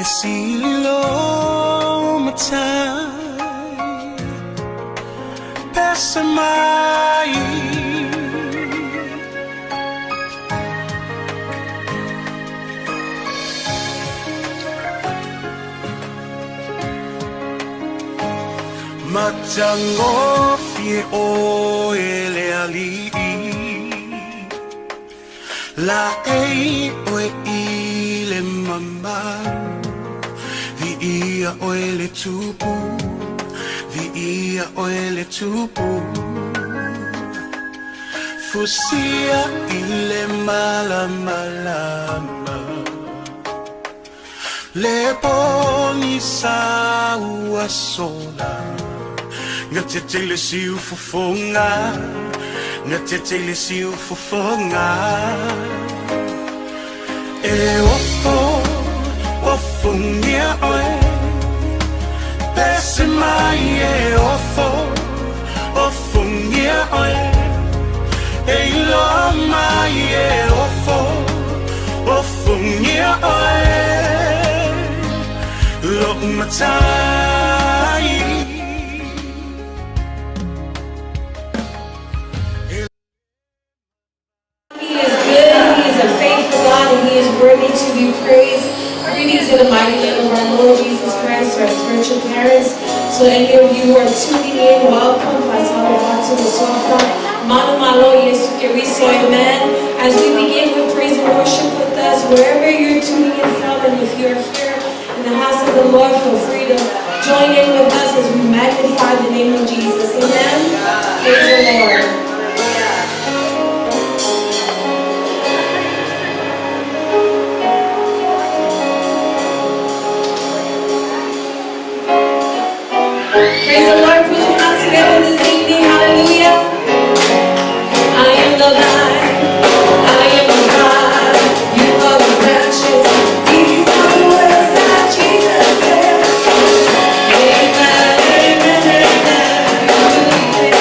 E sili lo matai Pese mai. Matagofie oe le alii, Laei oe i le mamalu, Viia oe le Tupu, Viia oe le Tupu. Fusia i le malamalama, Le pogisa ua sola, Gatete i le siufofoga, Gatete i le siufofoga. E ofo, ofogia oe, Pese mai e ofo, ofogia oe, E iloa mai e ofo, ofogia oe, Lou matai. He is good, He is a faithful God, and He is worthy to be praised. Greetings in the mighty name of our Lord Jesus Christ, our spiritual parents. So any of you who are tuning in, welcome. Fatalofa Sofa. Manu Malo Yesu Keriso, amen. As we begin with praise and worship with us, wherever you're tuning in from, and if you're here in the house of the Lord, feel free to join in with us as we magnify the name of Jesus. Amen. Praise the Lord. Praise the Lord. Put your hands together this evening. Hallelujah. I am the vine. I am the vine. You are the branches. These are the words that Jesus said. Amen. Amen. Amen. You believe it.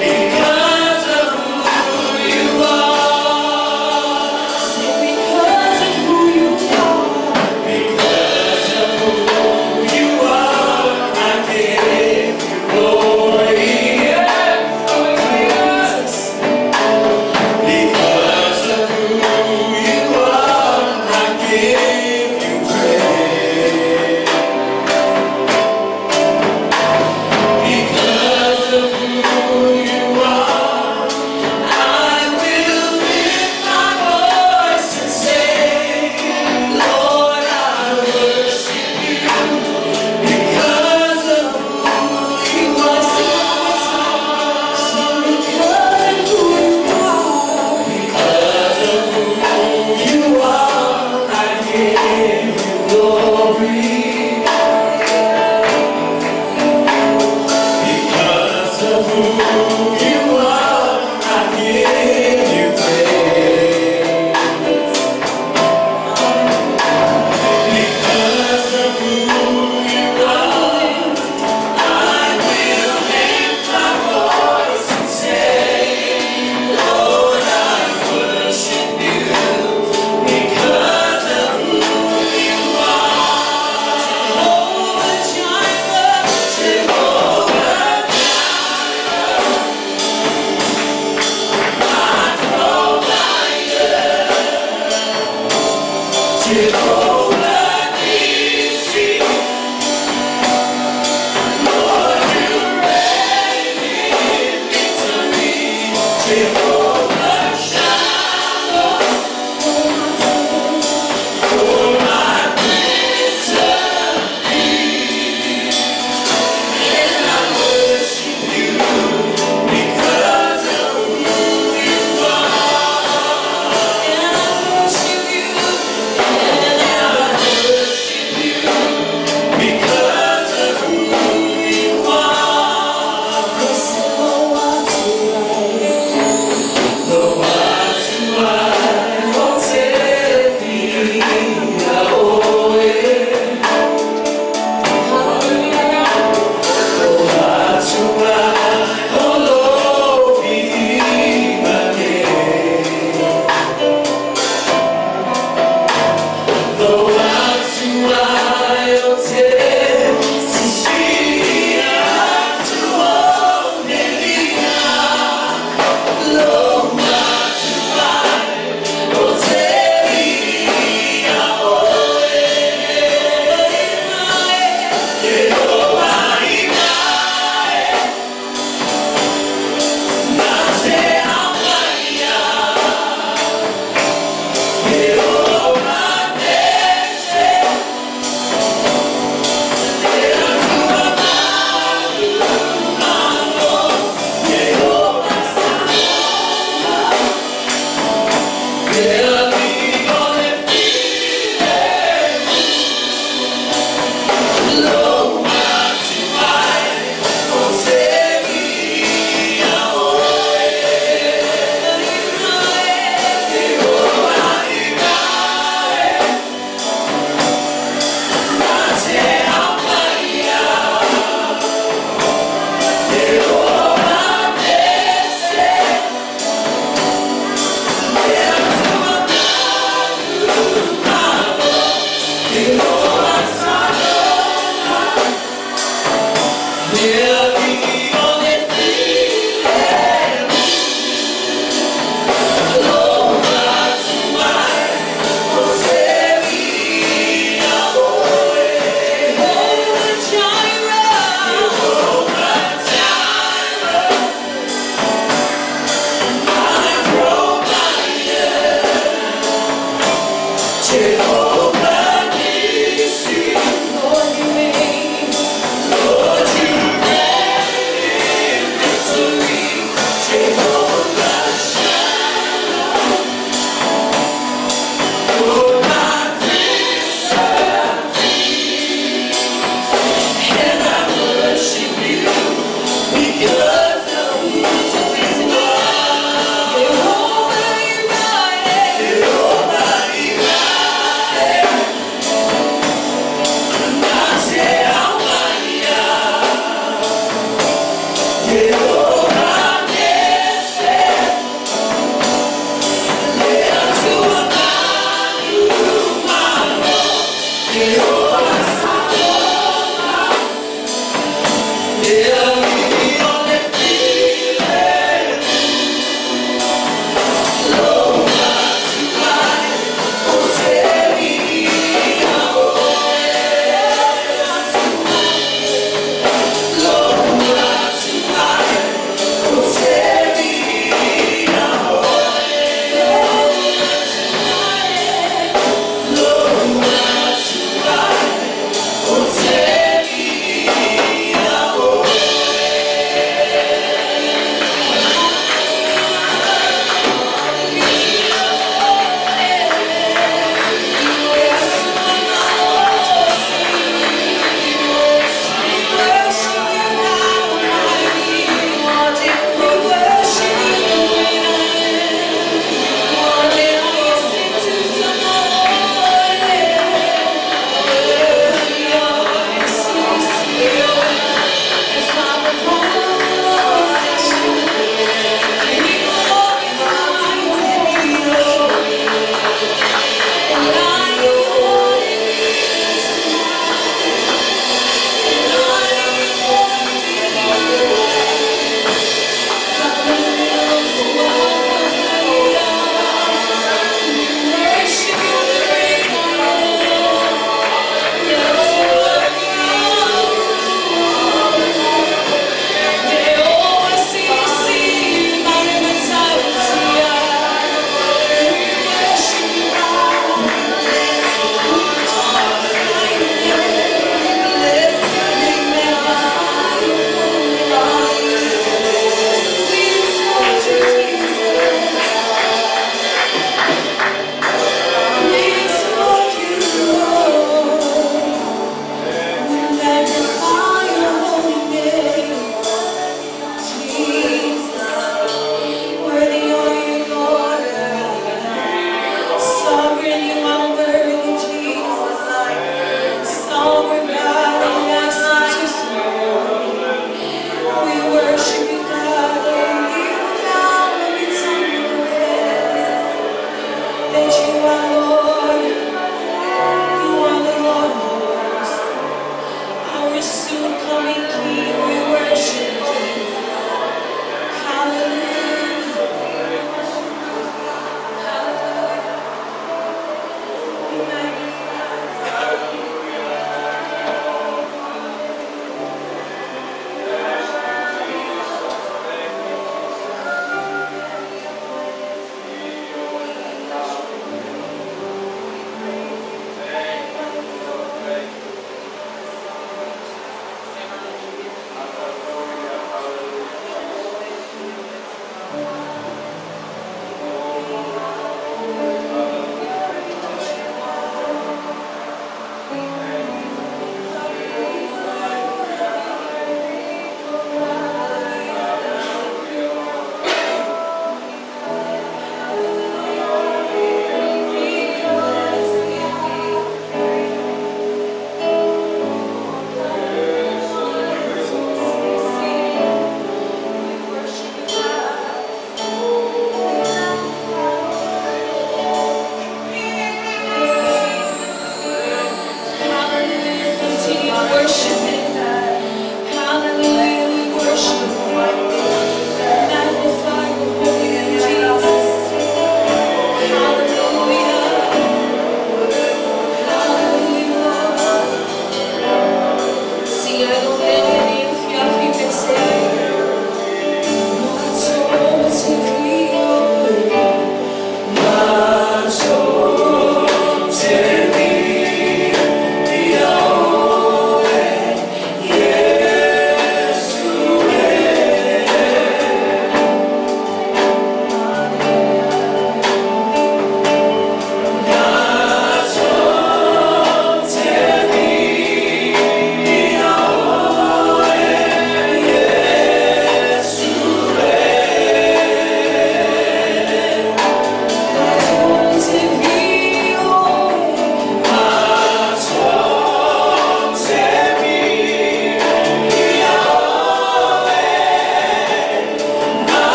Because of Jehovah Nissi, Lord, you reign in victory. Jehovah Shalom, you're my Prince of Peace, and I worship you because of who you are. And I worship you. And I worship Him. Hallelujah, we worship Him. Magnify your holy name, Jesus. Hallelujah. Hallelujah, Lord. See, I don't My soul to thee, My soul to thee, Yahweh.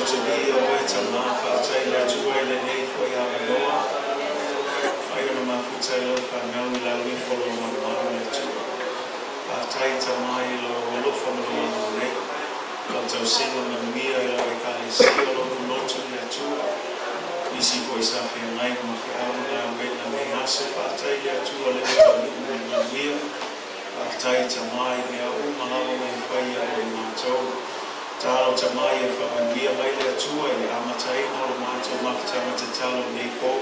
Matou te viia Oe, Tama, faafetai i le Atua i lenei foi avanoa, mafai ona mafuta ai Lau fanau i lalo ifo o Lou malumalu, le Atua. Faafetai, Tama, i Lou alofa ma Lou agalelei, Lau tausiga manuia i Lau Ekalesia, Lou lotu, le Atua. Nisi foi sa feagai ma feau ma galuega i lenei aso, faafetai i le Atua o lea ua taunuu ma le manuia. Faafetai, Tama, i mea uma lava ua e faia mo i matou. Tatalo, Tama, ia faamanuia mai le Atua i le amataina o le matou mafutaga tatalo i lenei po.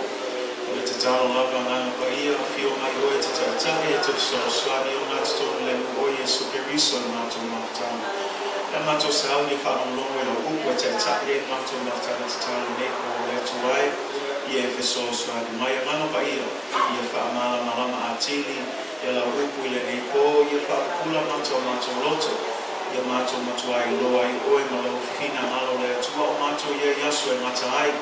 O le tatalo lava, Agaga Paia, afio mai Oe e te taitai e te fesoasoani ogatotonu le nuu o Iesu Keriso i le matou mafutaga. Le matou sauni e faalogologo i lau upu e taitai ai le matou mafutaga tatalo i lenei po, le Atua e, ia e fesoasoani mai. Agaga Paia, ia faamalamalama atili ia lau upu i lenei po, ia faapupula mata o matou loto, ia matou matuā iloa ai Oe ma Lou finagalo, le Atua, o matou ia i aso e gata ai,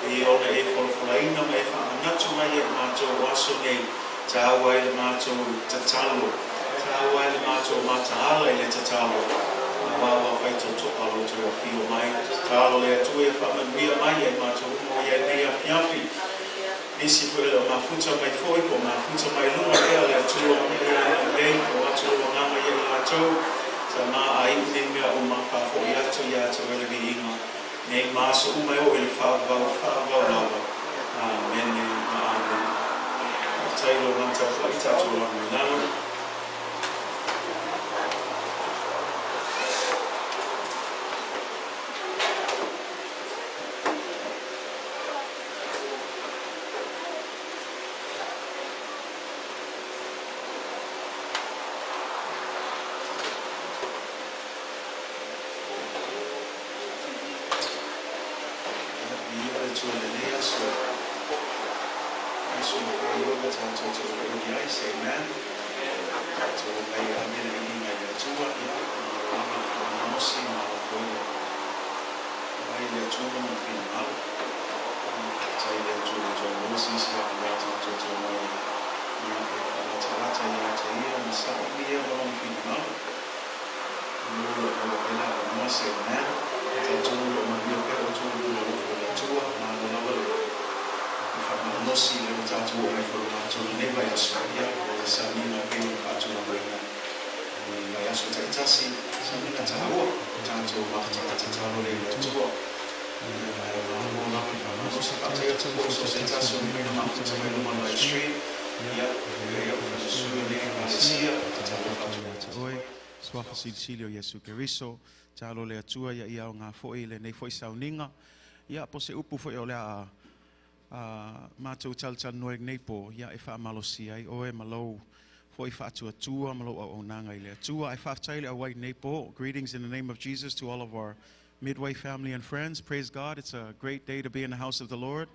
e ia ona e folafolaina ma e faamanatu mai ia i matou o aso nei taua ai le matou tatalo, taua ai le matou mataala i le tatalo, aua ua faitotoa Lou toe afio mai. Tatalo, le Atua, ia faamanuia mai ia i matou uma o ia i lenei afiafi. Nisi foi o le mafuta mai foi po mafuta mai luga ea, le Atua, ia lelei o atu lou Agaga ia i latou. Tama, a iu nei mea uma, faafoi atu ia te Oe le viiga nei ma aso uma e oo i le faavavau faavavau lava. Amene ma amene. Faafetai i lou agaga tapuai. Tatou laga mai lalo. Ia, viia le Atua i lenei aso. Aso na faailoga tatou te olioli ai. Say amen. Tatou omai e ave le viiga i le Atua. Ia, malo lava le faamalosi, malo foi le vaai i le Atua ma Lona finagalo. Faafetai i le Atua ua toe maua se isi avanoa tatou te omai ia e faalatalata ia te Ia ma saili Ia ma Lona finagalo. Malo o lo o maua pea le avanoa. Say amen. Talitonu o lo o manuia pea outou i luma o le alofa o le Atua. Malo lava le faamalosi lea ua tatou oo mai foi i le matou lenei vaiaso. Ia, o le sauniga e pei ona faatulagaina i vaiaso taitasi, sauniga taua o tatou mafutaga tatalo lea i le Atua. Ia, ae malo lava le faamalosi. Faafetai atu foi i so o se tasi o mafai ona mafuta mai luma o le live stream. Ia, e ai au fasusui o lenei Ekalesia, tatalo atu ia te oe. Suafa Silisili o Iesu Keriso, tatalo le Atua ia ia aoga foi i lenei foi sauniga. Ia, po se upu foi o le a matou talatalanoa i lenei po, ia e faamalosia ai oe ma lou foi faatuatua ma lou auaunaga i le Atua. Ae faafetai le auai i lenei po. Greetings in the name of Jesus to all of our Midway family and friends. Praise God. It's a great day to be in the house of the Lord.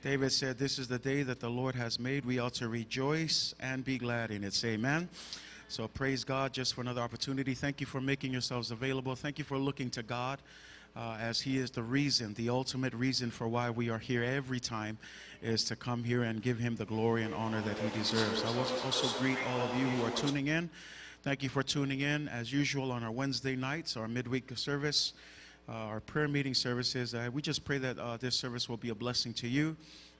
David said, "This is the day that the Lord has made. We ought to rejoice and be glad in it." Say amen. So praise God just for another opportunity. Thank you for making yourselves available. Thank you for looking to God as He is the reason, the ultimate reason for why we are here every time is to come here and give Him the glory and honor that He deserves. I will also greet all of you who are tuning in. Thank you for tuning in, as usual, on our Wednesday nights, our midweek service, our prayer meeting services. We just pray that this service will be a blessing to you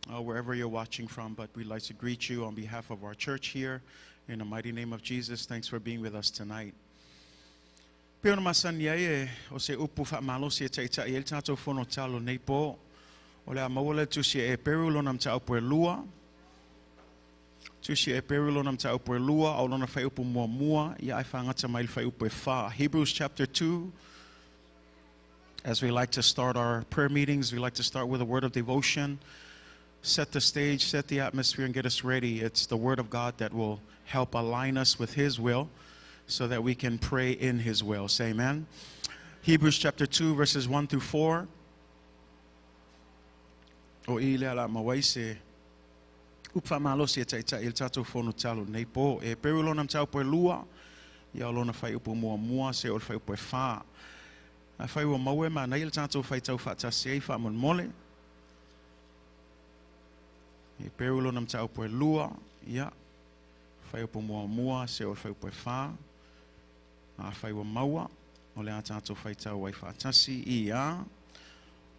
wherever you're watching from. But we'd like to greet you on behalf of our church here. In the mighty name of Jesus, thanks for being with us tonight. Pe ona masani ai e o se upu faamalosi e taitai ai le tatou fono tatalo nei po. O le a maua le Tusi a Heperu lona mataupu e 2. Tusi a Heperu lona mataupu e 2, o lona fuaiupu 1, ia ae faagata mai le fuaiupu e 4. Hebrews chapter 2. As we like to start our prayer meetings, we like to start with a word of devotion. Set the stage, set the atmosphere, and get us ready. It's the Word of God that will help align us with His will so that we can pray in His will. Say amen. Hebrews chapter 2, verses 1 through 4. O i le ala mawai se upu faamalosi e taitai i le tatou fono tatalo nei po. E Heperu lona mataupu e 2, ia o lona fuaiupu 1 seia oo i le fuaiupu e 4. Afai ua maua, e manaia le tatou faitau faatasi ai faamolemole. E Heperu lona mataupu e 2, ia, fuaiupu 1 seia oo i le fuaiupu e 4. Afai ua maua, o le a tatou faitau ai faatasi. Ia.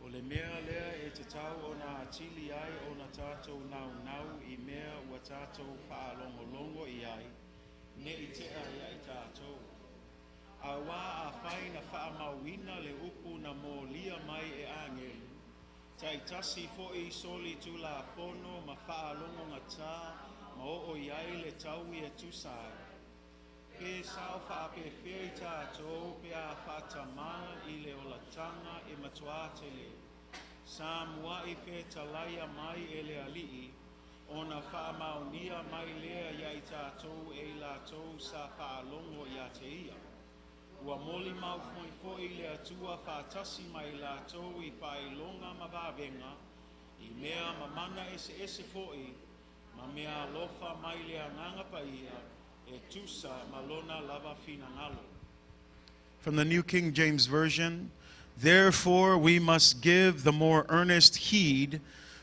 O le mea lea e tatau ona atili ai ona tātou naunau i mea ua tātou faalogologo i ai, ne i tea ia i tātou. Auā afai na faamauina le upu na molia mai e agelu, taitasi foi soli tulafono ma faalogogata ma oo i ai le taui e tusa ai. Pe sao faapefea i tātou pe a faatamala i le olataga e matuā tele. Sa muai fetalaia mai e le Alii, ona faamaonia mai lea ia i tātou e i latou sa faalogo ia te ia. Ua molimau foi foi le Atua faatasi ma i latou i faailoga ma vavega, i mea ma mana eseese foi, ma mea alofa mai le Agaga Paia, e tusa ma lona lava finagalo. From the New King James Version, therefore we must give the more earnest heed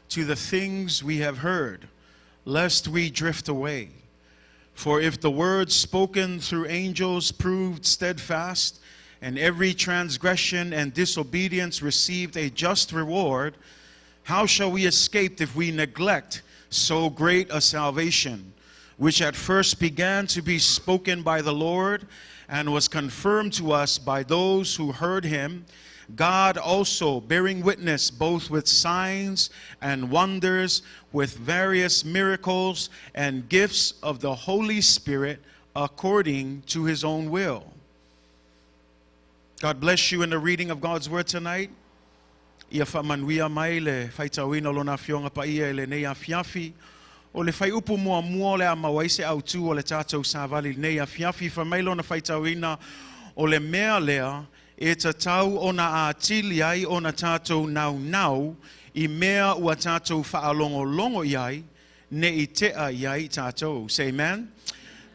to the things we have heard, lest we drift away. For if the word spoken through angels proved steadfast, and every transgression and disobedience received a just reward, how shall we escape if we neglect so great a salvation, which at first began to be spoken by the Lord and was confirmed to us by those who heard him, God also bearing witness both with signs and wonders, with various miracles and gifts of the Holy Spirit according to his own will. God bless you in the reading of God's word tonight. Ia faamanuia mai le faitauina o lona afioga paia i lenei afiafi. O le fuaiupu muamua o le a maua ai se autū o le tātou savali i lenei afiafi. Fai mai lona faitauina o le mea lea e tatau ona atili ai ona tātou naunau i mea ua tātou faalogologo i ai, ne i tea ia i tātou. Say amen.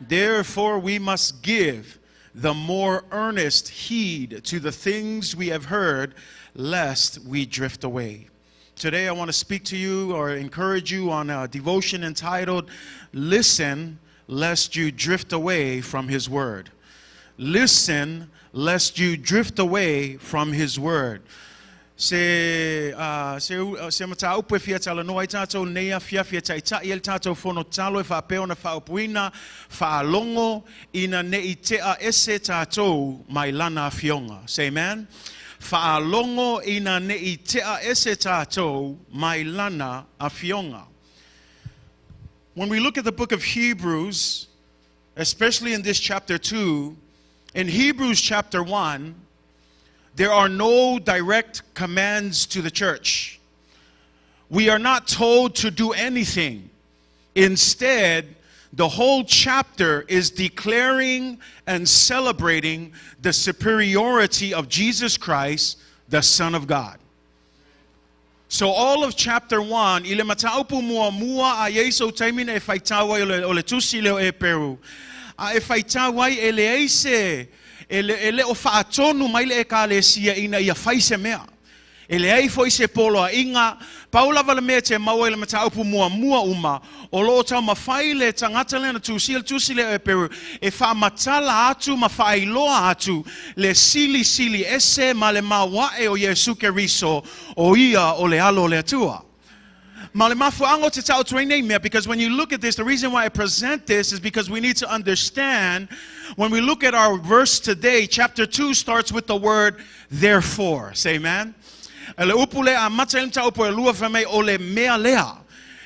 Therefore we must give the more earnest heed to the things we have heard, lest we drift away. Today I want to speak to you or encourage you on a devotion entitled, Listen, Lest You Drift Away from His Word. Listen, lest you drift away from His Word. Se, se, se mataupu e fia talanoa ai tātou nei afiafi e taita'i ai le tātou fono tatalo e faapea ona faaupuina faalogo ina ne i tea ese tātou mai lana afioga. Say amen. Faalogo ina ne i tea ese tātou mai lana afioga. When we look at the book of Hebrews, especially in this chapter 2, in Hebrews chapter 1, there are no direct commands to the church. We are not told to do anything. Instead, the whole chapter is declaring and celebrating the superiority of Jesus Christ, the Son of God. So all of chapter 1, i le mataupu muamua a i ai sou taimi na e faitau ai o le, o le tusi lea o Eperu, a e faitau ai e leai se, e le, e le o faatonu mai le Ekalesia ina ia fai se mea. E leai foi se poloaiga, pau lava le mea e te maua i le mataupu muamua uma, o lo o taumafai le tagata lea na tusia le tusi lea o Eperu e faamatala atu ma faailoa atu le silisili ese ma le maoae o Iesu Keriso, o ia o le Alo o le Atua. Ma o le mafuaaga ou te tau atu ai nei mea, because when you look at this, the reason why I present this is because we need to understand, when we look at our verse today, chapter 2 starts with the word therefore. Say amen. Le upu lea amata ai le mataupu e lua fai mai o le mea lea.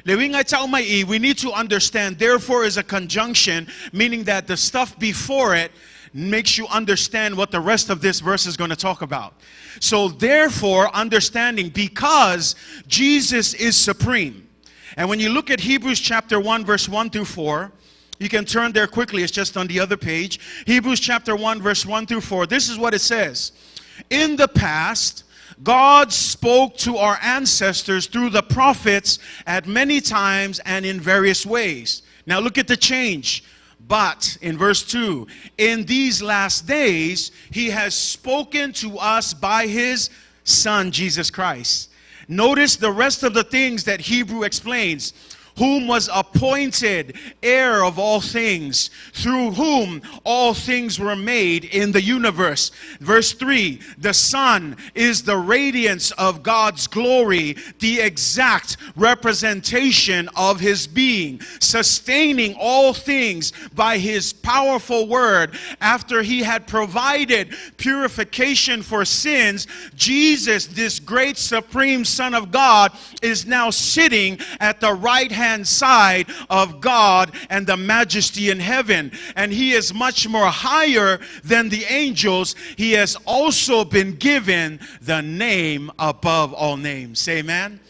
Le uiga e tau mai i, we need to understand, therefore is a conjunction, meaning that the stuff before it makes you understand what the rest of this verse is going to talk about. So therefore, understanding, because Jesus is supreme. And when you look at Hebrews chapter 1, verse 1 through 4, you can turn there quickly. It's just on the other page. Hebrews chapter 1, verse 1 through 4. This is what it says. In the past, God spoke to our ancestors through the prophets at many times and in various ways. Now look at the change. But, in verse 2, in these last days, he has spoken to us by his Son, Jesus Christ. Notice the rest of the things that Hebrew explains. Whom was appointed heir of all things, through whom all things were made in the universe. Verse 3 The Son is the radiance of God's glory, the exact representation of his being, sustaining all things by his powerful word. After he had provided purification for sins, Jesus, this great supreme Son of God, is now sitting at the right hand side of God and the majesty in heaven. And he is much more higher than the angels. He has also been given the name above all names. Say amen.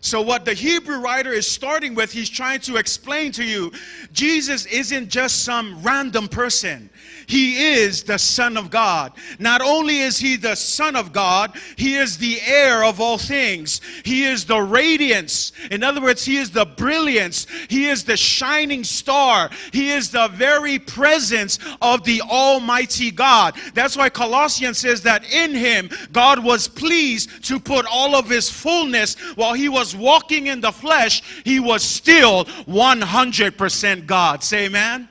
So, what the Hebrew writer is starting with, he's trying to explain to you Jesus isn't just some random person. He is the Son of God. Not only is he the Son of God, he is the heir of all things. He is the radiance. In other words, he is the brilliance. He is the shining star. He is the very presence of the Almighty God. That's why Colossians says that in him, God was pleased to put all of his fullness while he was walking in the flesh, he was still 100% God. Say amen.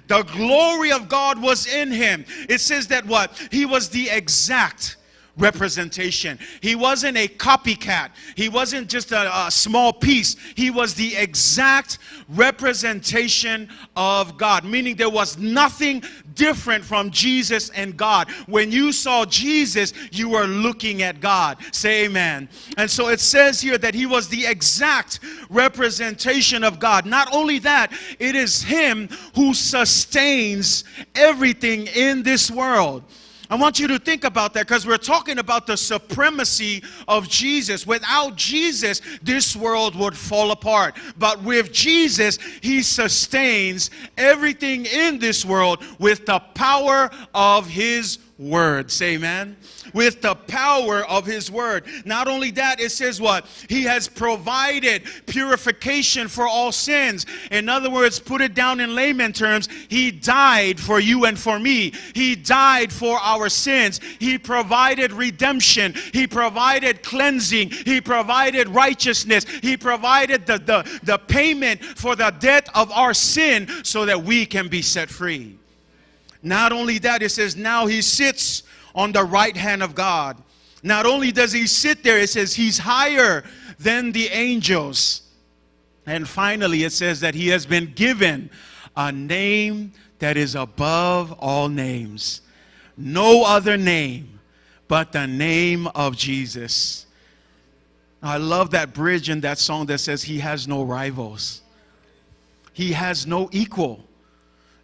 The glory of God was in him. It says that what? He was the exact representation. He wasn't a copycat. He wasn't just a small piece. He was the exact representation of God, meaning there was nothing different from Jesus and God. When you saw Jesus, you were looking at God. Say amen. And so it says here that he was the exact representation of God. Not only that, it is him who sustains everything in this world. I want you to think about that because we're talking about the supremacy of Jesus. Without Jesus, this world would fall apart. But with Jesus, he sustains everything in this world with the power of his word. Say amen. With the power of his word. Not only that, it says what? He has provided purification for all sins. In other words, put it down in layman terms, he died for you and for me. He died for our sins. He provided redemption. He provided cleansing. He provided righteousness. He provided the payment for the debt of our sin so that we can be set free. Not only that, it says now he sits on the right hand of God. Not only does he sit there, it says he's higher than the angels. And finally, it says that he has been given a name that is above all names. No other name but the name of Jesus. I love that bridge in that song that says he has no rivals. He has no equal.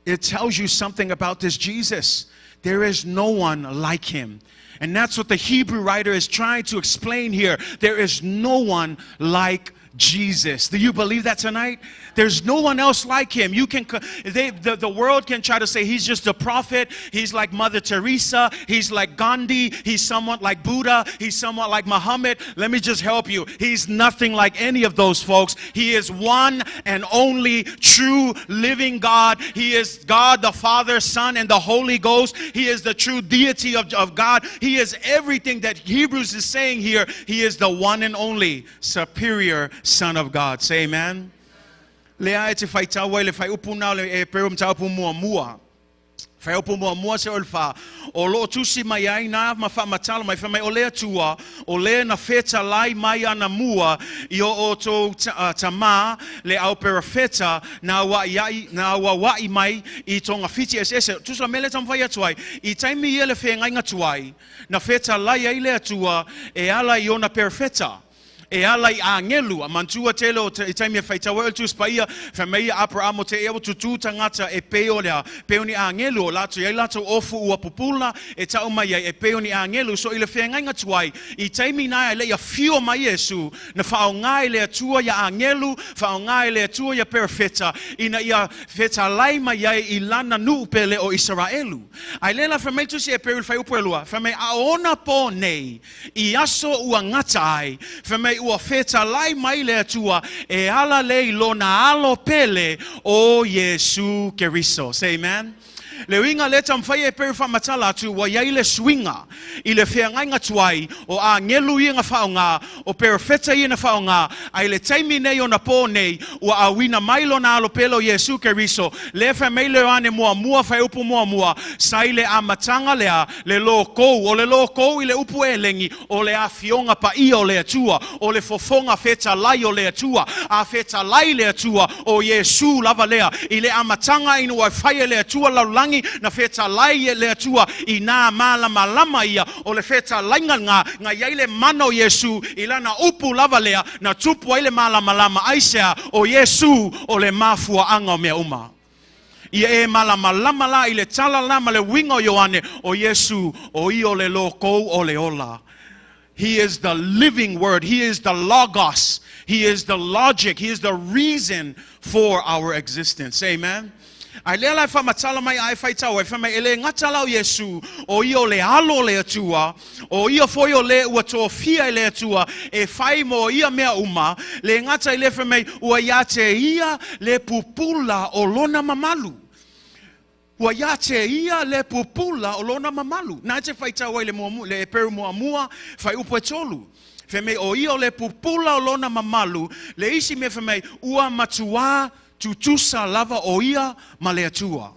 It tells you something about this Jesus. There is no one like him. And that's what the Hebrew writer is trying to explain here. There is no one like Jesus. Do you believe that tonight? There's no one else like him. You can, the world can try to say he's just a prophet. He's like Mother Teresa. He's like Gandhi. He's somewhat like Buddha. He's somewhat like Muhammad. Let me just help you. He's nothing like any of those folks. He is one and only true living God. He is God the Father, Son, and the Holy Ghost. He is the true deity of God. He is everything that Hebrews is saying here. He is the one and only superior Son of God. Say amen. Lea e te whaitaua i le whaiupu nā le e pero mtaupu mua mua. Whaiupu mua mua se o le wha. O loo tusi mai ai nā ma wha matala mai wha mai o lea tua. O lea na wheta lai mai ana mua i o o tō tamā le au pera wheta nā wa wai mai i tonga whiti ese ese. Tusa mele tamwhai atuai. I taimi ia le whengai ngatuai. Na wheta lai ai lea tua e ala i ona pera wheta. E ala i angelu, a mantua tele o te taimi e whaitaua el tus paia, whamei Abraham o te eo tutu tangata e peo lea, peo ni angelu, o lātou iai lātou ofu ua pupula, e tau mai ai, e peo ni angelu, so i le whengainga tuai, i taimi nai le ia whio mai Yesu, na whaongai le atua ia angelu, whaongai le atua ia perafeta, ina ia whetalai mai ai i lana nuupele o Israelu. Ai lela whamei tusi e peril whaiupu elua, whamei aona po nei, i aso ua ngata ai, whamei ua whetalai mai le atua e ala lei lona alo pele o Yesu Keriso. Say amen. Le uiga lea e taumafai e Eperu e faamatala atu, ua i ai le suiga i le feagaiga tuai o agelu ia na faaaoga, o perofeta ia na faaaoga, ae i le taimi nei onapo nei, ua auina mai Lona Alo pele o Iesu Keriso, lea e fai mai le Ioane muamua fuaiupu muamua, sa i le amataga lea le Lōkou, o le Lōkou i le upu elegi, o le Afioga Paia o le Atua, o le fofoga fetalai o le Atua, a fetalai le Atua, o Iesu lava lea. I le amataga ina ua fai e le Atua lalolagi, na fetalai e le Atua i nā malamalama ia, o le fetalaiga lena, na i ai le mana o Iesu i lana upu lava lea, na tupu ai le malamalama, aisea? O Iesu o le mafuaaga o mea uma. Ia e malamalama la i le tala la ma le uiga o Ioane, o Iesu, o ia o le Lōkou o le ola. He is the living word. He is the logos. He is the logic. He is the reason for our existence. Amen. Ae lea la e faamatala mai a e faitau ai, fai mai, e le gata la o Iesu, o ia o le Alo o le Atua, o ia foi o le ua tofia e le Atua e fai mo ia mea uma, le gata i lea fai mai, ua ia te ia le pupula o lona mamalu. Ua ia te ia le pupula o lona mamalu. Na e te faitau ai le muamua, le Eperu muamua, fuaiupu e tolu. Fai mai, o ia o le pupula o lona mamalu, le isi mea fai mai, ua matuā tutusa lava o ia ma le Atua.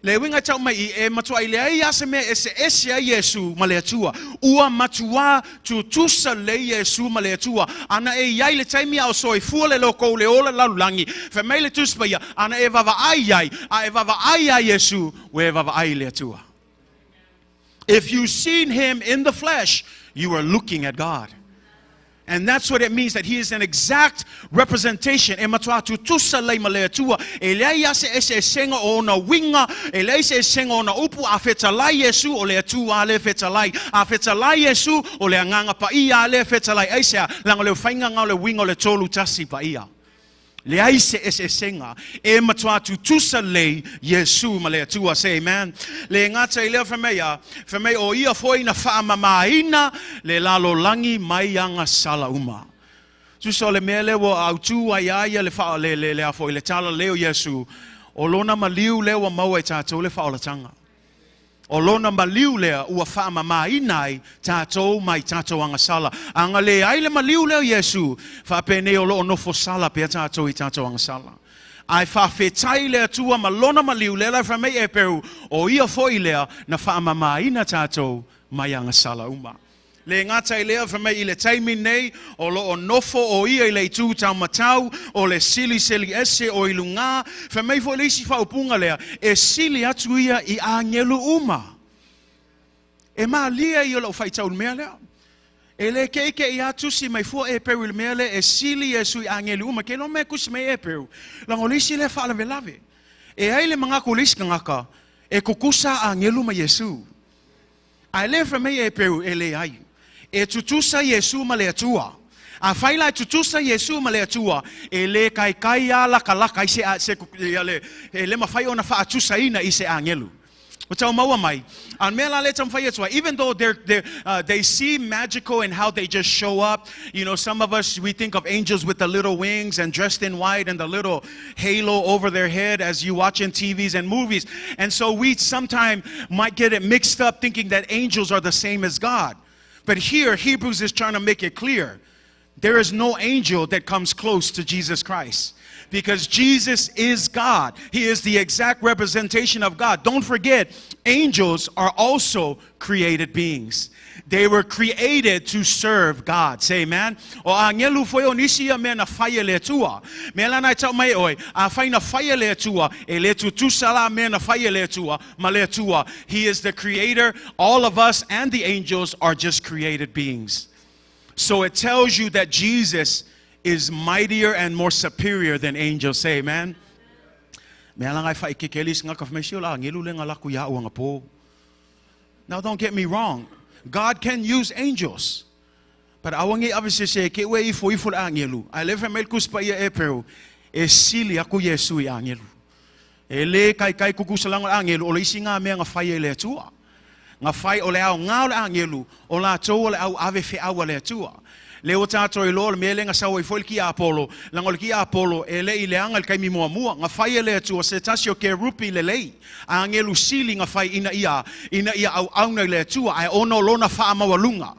Le uiga e tau mai i, e matuai leai lava se mea e eseese ai Iesu ma le Atua. Ua matuā tutusa lelei Iesu ma le Atua. Ana e i ai le taimi a o soifua le loko le ola lalolagi, fai mai le Tusi Paia, ana e vaavaai ai, a e vaavaai iā Iesu, ua e vaavaai i le Atua. If you've seen him in the flesh, you are looking at God. And that's what it means that he is an exact representation. E matua tutusa lei ma le Atua. E leai lava se eseesega o ona uiga, e leai se eseesega o ona upu, a fetalai Iesu, o le Atua lea e fetalai. A fetalai Iesu, o le Agaga Paia lea e fetalai. Aisea? Leaga o le faiga lena o le uiga o le tolu tasi paia. Leai se eseesega, e matua tutusa lelei Iesu ma le Atua. Say amen. Le gata i lea fai mai a, fai mai o ia foi na faamamaina le lalolagi mai aga sala uma. Tusa o le mea lea ua autu ai a ia le faa, le, le, le a foi, le tala lelei o Iesu, o lona maliu lea ua maua e tatou le faaolataga. O lona maliu lea ua faamamaina ai tatou mai tatou agasala. A na leai le maliu lea o Iesu, faapenei o lo o nofo sala pea tatou i tatou agasala. Ae faafetai i le Atua ma lona maliu lea la e fai mai Eperu, o ia foi lea na faamamaina tatou mai agasala uma. Le gata i lea, fai mai i le taimi nei, o lo o nofo o ia i le itu taumatau, o le silisili ese o i lugā. Fai mai foi le isi faaupuga lea, e sili atu ia i agelu uma. E malie ia o lau faitau i le mea lea. E le keʻikeʻi lava tusi mai fua Eperu i le mea lea, e sili Iesu i agelu uma. Ke iloa mea e tusi mai Eperu, leaga o le isi lea faalavelave. E ai le manatu o le isi tagata, e tutusa agelu ma Iesu. Ae le fai mai Eperu, e leai. E tutusa Iesu ma le Atua. Afai la e tutusa Iesu ma le Atua, e le kaikai a lakalaka ai se, se, ia le, e le mafai ona faatusaina i se agelu. Ua tau maua mai. A o le mea la lea e taumafai atu ai, even though they're, they're, they seem magical in how they just show up, you know, some of us, we think of angels with the little wings and dressed in white and the little halo over their head as you watch in TVs and movies. And so we sometimes might get it mixed up thinking that angels are the same as God. But here, Hebrews is trying to make it clear. There is no angel that comes close to Jesus Christ. Because Jesus is God. He is the exact representation of God. Don't forget, angels are also created beings. They were created to serve God. Say amen. O agelu foi o nisi ia mea na fai e le Atua. Mea la na e tau mai e oe, afai na fai e le Atua, e le tutusa la mea na fai e le Atua ma le Atua. He is the creator. All of us and the angels are just created beings. So it tells you that Jesus is mightier and more superior than angels. Say amen. Mea la ngai whaikeke le isi ngaka whamai o la angelu le nga laku ia ua po. Now don't get me wrong. God can use angels. But aua nei ave sese ke ue ifo ifo le agelu. Ae le fai mai le Tusi Paia Eperu, e sili aku Iesu i agelu. E le kaikai kukusalaga o le agelu, o le isi nga mea na fai e le Atua. Na fai o le aoga o le agelu, o latou o le au ave feau a le Atua. Lea ua tatou iloa o le mea lea na sau ai foi le tiapolo, leaga o le tiapolo e le i leaga i le taimi muamua. Na fai e le Atua se tasi o kerupi lelei, agelu sili na fai ina ia, ina ia auauna i le Atua, ae ona o lona faamaualuga,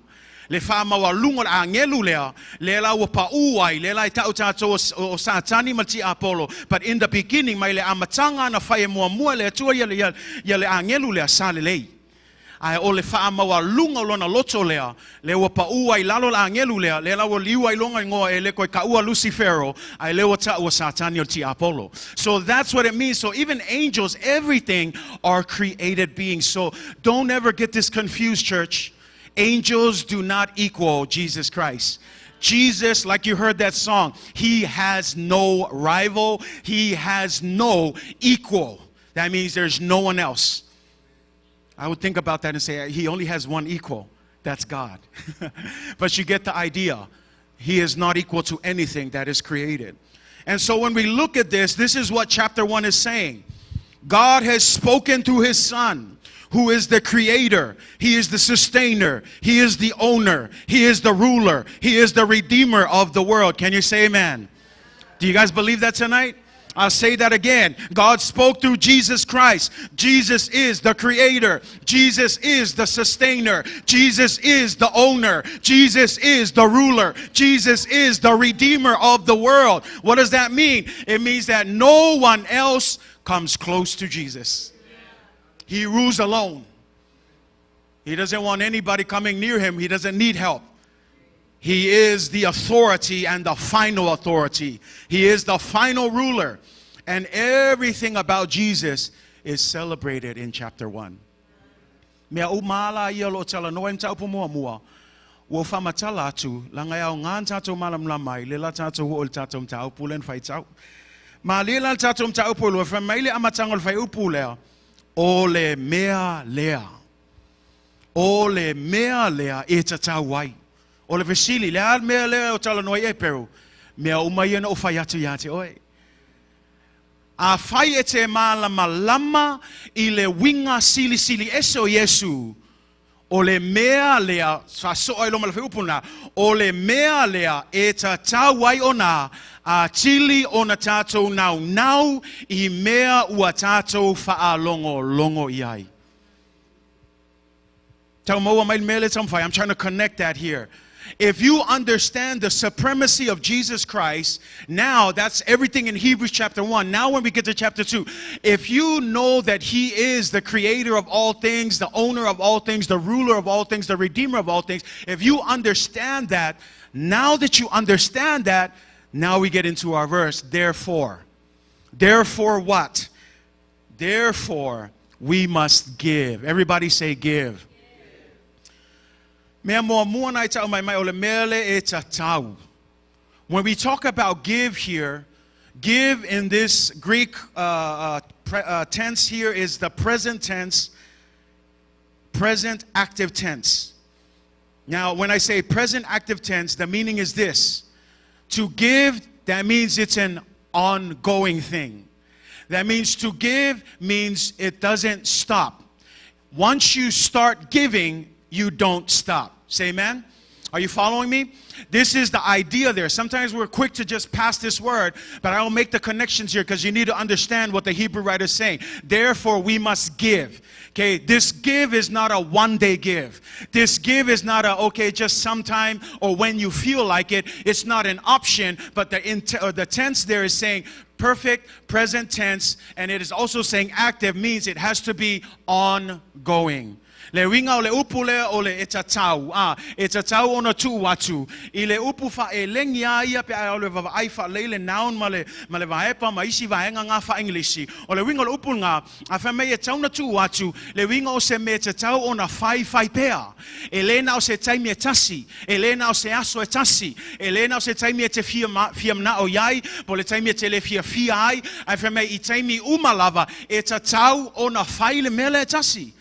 le faamaualuga o le agelu lea, lea la ua paū ai, lea la e ta'u tatou o Satani ma le tiapolo. But in the beginning, mai le amataga na fai e muamua e le Atua ia le agelu lea, sa lelei. Ae o le faamaualuga o lona loto lea, lea ua paū ai i lalo le agelu lea, lea la ua liu ai lona igoa e le toe taua Lusifero, ae lea ua taua Satani o le tiapolo. So that's what it means. So even angels, everything are created beings. So don't ever get this confused, church. Angels do not equal Jesus Christ. Jesus, like you heard that song, he has no rival. He has no equal. That means there's no one else. I would think about that and say, he only has one equal. That's God. But you get the idea. He is not equal to anything that is created. And so when we look at this, this is what chapter 1 is saying. God has spoken through his Son, who is the creator. He is the sustainer. He is the owner. He is the ruler. He is the redeemer of the world. Can you say amen? Do you guys believe that tonight? I'll say that again. God spoke through Jesus Christ. Jesus is the creator. Jesus is the sustainer. Jesus is the owner. Jesus is the ruler. Jesus is the redeemer of the world. What does that mean? It means that no one else comes close to Jesus. He rules alone. He doesn't want anybody coming near him. He doesn't need help. He is the authority and the final authority. He is the final ruler. And everything about Jesus is celebrated in chapter 1. Mea uma la ia o lo o talanoa i mataupu muamua, ua faamatala atu, leaga e aoga na tatou malamalama ai, lea la tatou oo i le tatou mataupu lea na faitau. Malie la le tatou mataupu e lua, fai mai le amataga o le fuaiupu lea, o le mea lea. O le mea lea e tatau ai. O le fesili, le a le mea lea o talanoa ai Eperu? Mea uma ia na ou fai atu ia te oe. Afai e te malamalama i le uiga silisili ese o Iesu, o le mea lea, faasoa ai loa ma le fuaiupu lena, o le mea lea e tatau ai ona atili ona tatou naunau i mea ua tatou faalogologo i ai. Tau maua mai le mea lea taumafai. I'm trying to connect that here. If you understand the supremacy of Jesus Christ, now that's everything in Hebrews chapter 1. Now when we get to chapter 2, if you know that he is the creator of all things, the owner of all things, the ruler of all things, the redeemer of all things, if you understand that, now that you understand that, now we get into our verse. Therefore. Therefore what? Therefore, we must give. Everybody say give. Mea muamua na i ta'u mai mai o le mea le e tatau. When we talk about give here, give in this Greek tense here is the present tense, present active tense. Now, when I say present active tense, the meaning is this. To give, that means it's an ongoing thing. That means to give means it doesn't stop. Once you start giving, you don't stop. Say amen? Are you following me? This is the idea there. Sometimes we're quick to just pass this word, but I will make the connections here because you need to understand what the Hebrew writer is saying. Therefore, we must give. Okay, this give is not a one-day give. This give is not a, okay, just sometime or when you feel like it. It's not an option, but the tense there is saying perfect present tense, and it is also saying active, means it has to be ongoing. Le uiga o le upu lea o le e tatau, a, e tatau ona tuu atu. I le upu faaelegi a ia pe a o le vaavaai faalelei le noun ma le, ma le vaepa ma isi vaega ngā faaingilisi. O le uiga o le upu lena, a fai mai e tatau ona tuu atu, le uiga o se mea e tatau ona faifai pea. E le na o se taimi e tasi, e le na o se aso e tasi, e le na o se taimi e te fia, fia manao i ai, po o le taimi e te le fiafia ai, ae fai mai i taimi uma lava, e tatau ona fai le mea lea e tasi.